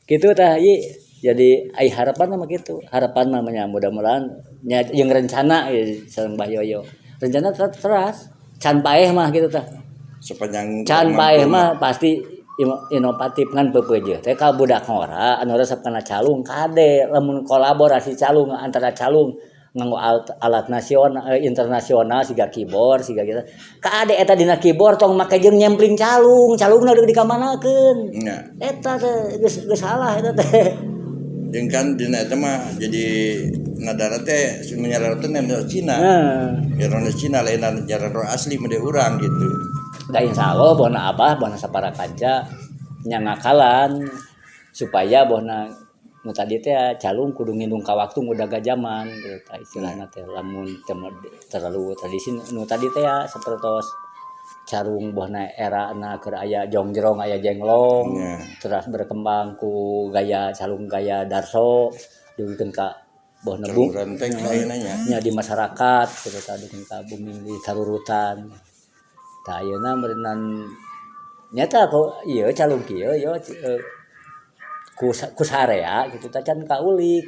Gitu tah ieu jadi ai harapan mah gitu. Harapan mah nya mudah-mudahan nya jeung rencana ya sareng Mbah Yoyo. Rencana teras can paeh mah gitu tah. Sepanjang Can paeh mah pasti inovatif ngan peupeujeuh teh ka budak ngora anu resep kana calung, kade lamun kolaborasi calung antara calung nganggo alat nasional, internasional siga keyboard siga gitu, kade eta dina keyboard tong make jeung nyempling calung, calungna deuk dikamanakeun. Nya. Eta teh geus geus salah eta teh. Jeung kan dina eta mah jadi nadana teh menyerang teh nada Cina. Nah. Nyerang Cina lain nyerang asli mah urang gitu. Da insya Allah bona abah bona sapara kanca nya ngakalan supaya bona nu tadi teh calung kudu ngindung ka waktu ngudaga zaman gitu tah istilahna teh, lamun teu terlalu tradisi nu tadi teh ya sapertos carung bona era na keur aya jongjrong, aya jenglong. Terus berkembang ku gaya calung gaya darso dugikeun ka bohna Calung renteng ayeuna nya. Nya di masyarakat gitu tah, dugikeun ka bumi di tarurutan. Tah, ayeuna meureunan nyata kok ieu calung kieu yo ku sarea gitu tah can kaulik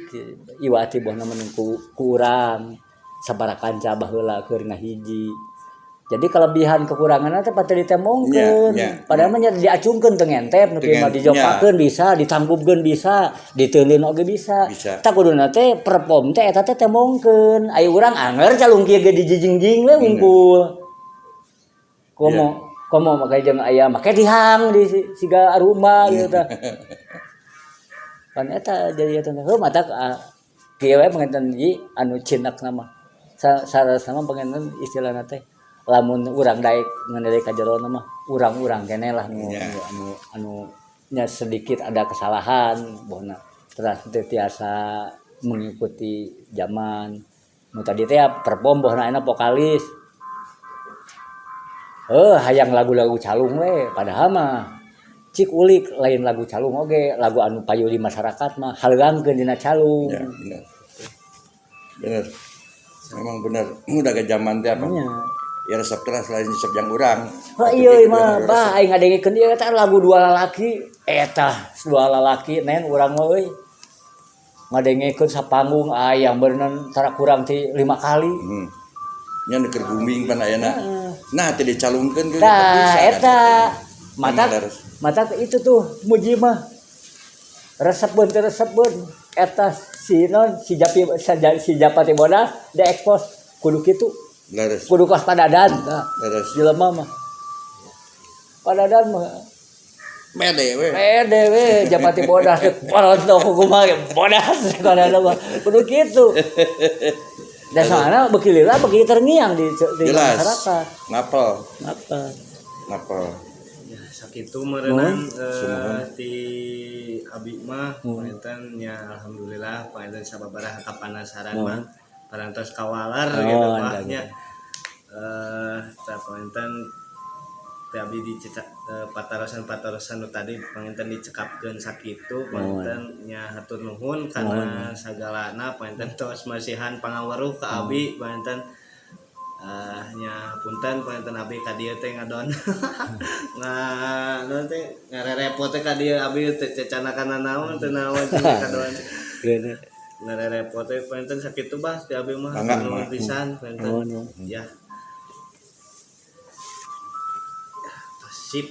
iwati bohna mending ku urang sabaraha kanca baheula keur ngahiji. Jadi kelebihan kekuranganna teh patut ditembongkeun. Nya, nya. Padahal mah nya diacungkeun teu ngentep nu kieu mah, dijopakeun bisa, ditangkupkeun bisa, diteuleun oge bisa. Bisa. Tah, kuduna teh perform teh eta teh tembongkeun. Aya urang anger calung kieu ge dijijingjing we wungkul. Komo komo make jeung aya make tihang di siga arumba gitu tah. Pan eta jadi eta teh heuh matak kieu we panginten ieu anu cinakna mah. Sarasna mah panginten istilahna teh lamun urang daek ngeundeui ka jero mah urang-urang keneh lah nu anu anu nya sedikit ada kesalahan bohna teras teu tiasa mengikuti zaman. Nu tadi teh perform bohna ayeuna vokalis. Hayang lagu-lagu calung we, padahal mah cik ulik lain lagu calung oge, lagu anu payu di masyarakat mah haleungkeun dina calung. Ya, benar. Benar. Memang benar. Udah ke zaman teh apa? Nya. Ya resep keras lain resep yang urang. Oh iya mah, bah aing ngadengekeun ieu eta lagu dua lalaki. Eta dua lalaki nen urang mah euy. Ngadengekeun sapanggung aya beuneu tara kurang ti 5 kali. Nya nu keur booming pan ayeuna. Nah, teu dicalungkeun ge Tah bisa, kan, eta mata Leres. Mata itu tuh muji mah resepeun teu resepeun eta si non si Japi si Japati Bodas diekspos kudu kitu. Leres. Kudu kos padadan tah. Leres. Jelema mah padadan mah. Mede we. Pede we Japati Bodas paronto kumaha ge bodas kadang mah kudu kitu dan soalnya beuki lila beuki terngiang di Jelas. masyarakat. Ngapel, Apa ngapel. Ya, sakitu meureunan ti abi mah panginten nya, alhamdulillah panginten sababaraha kapanasaran mah parantos kawalar gitu Oh, mah anda nya. Tah panginten ti abi dicecak patarosan-patarosan nu tadi panginten dicekapkeun sakitu panginten nya. Hatur nuhun kana sagalana panginten, tos masihan pangaweruh ka abi panginten. Nya punten panginten abi ka dieu teh ngadon nga naon teh ngarerepot teh ka dieu, abi teh cecanakan naon teh naon teh kadon Gitu. ngarerepot teh. Panginten sakitu bah ti abi mah. Mangga, Nuhun mangga. pisan panginten. Nuhun, nuhun. Ya. Ya, sip.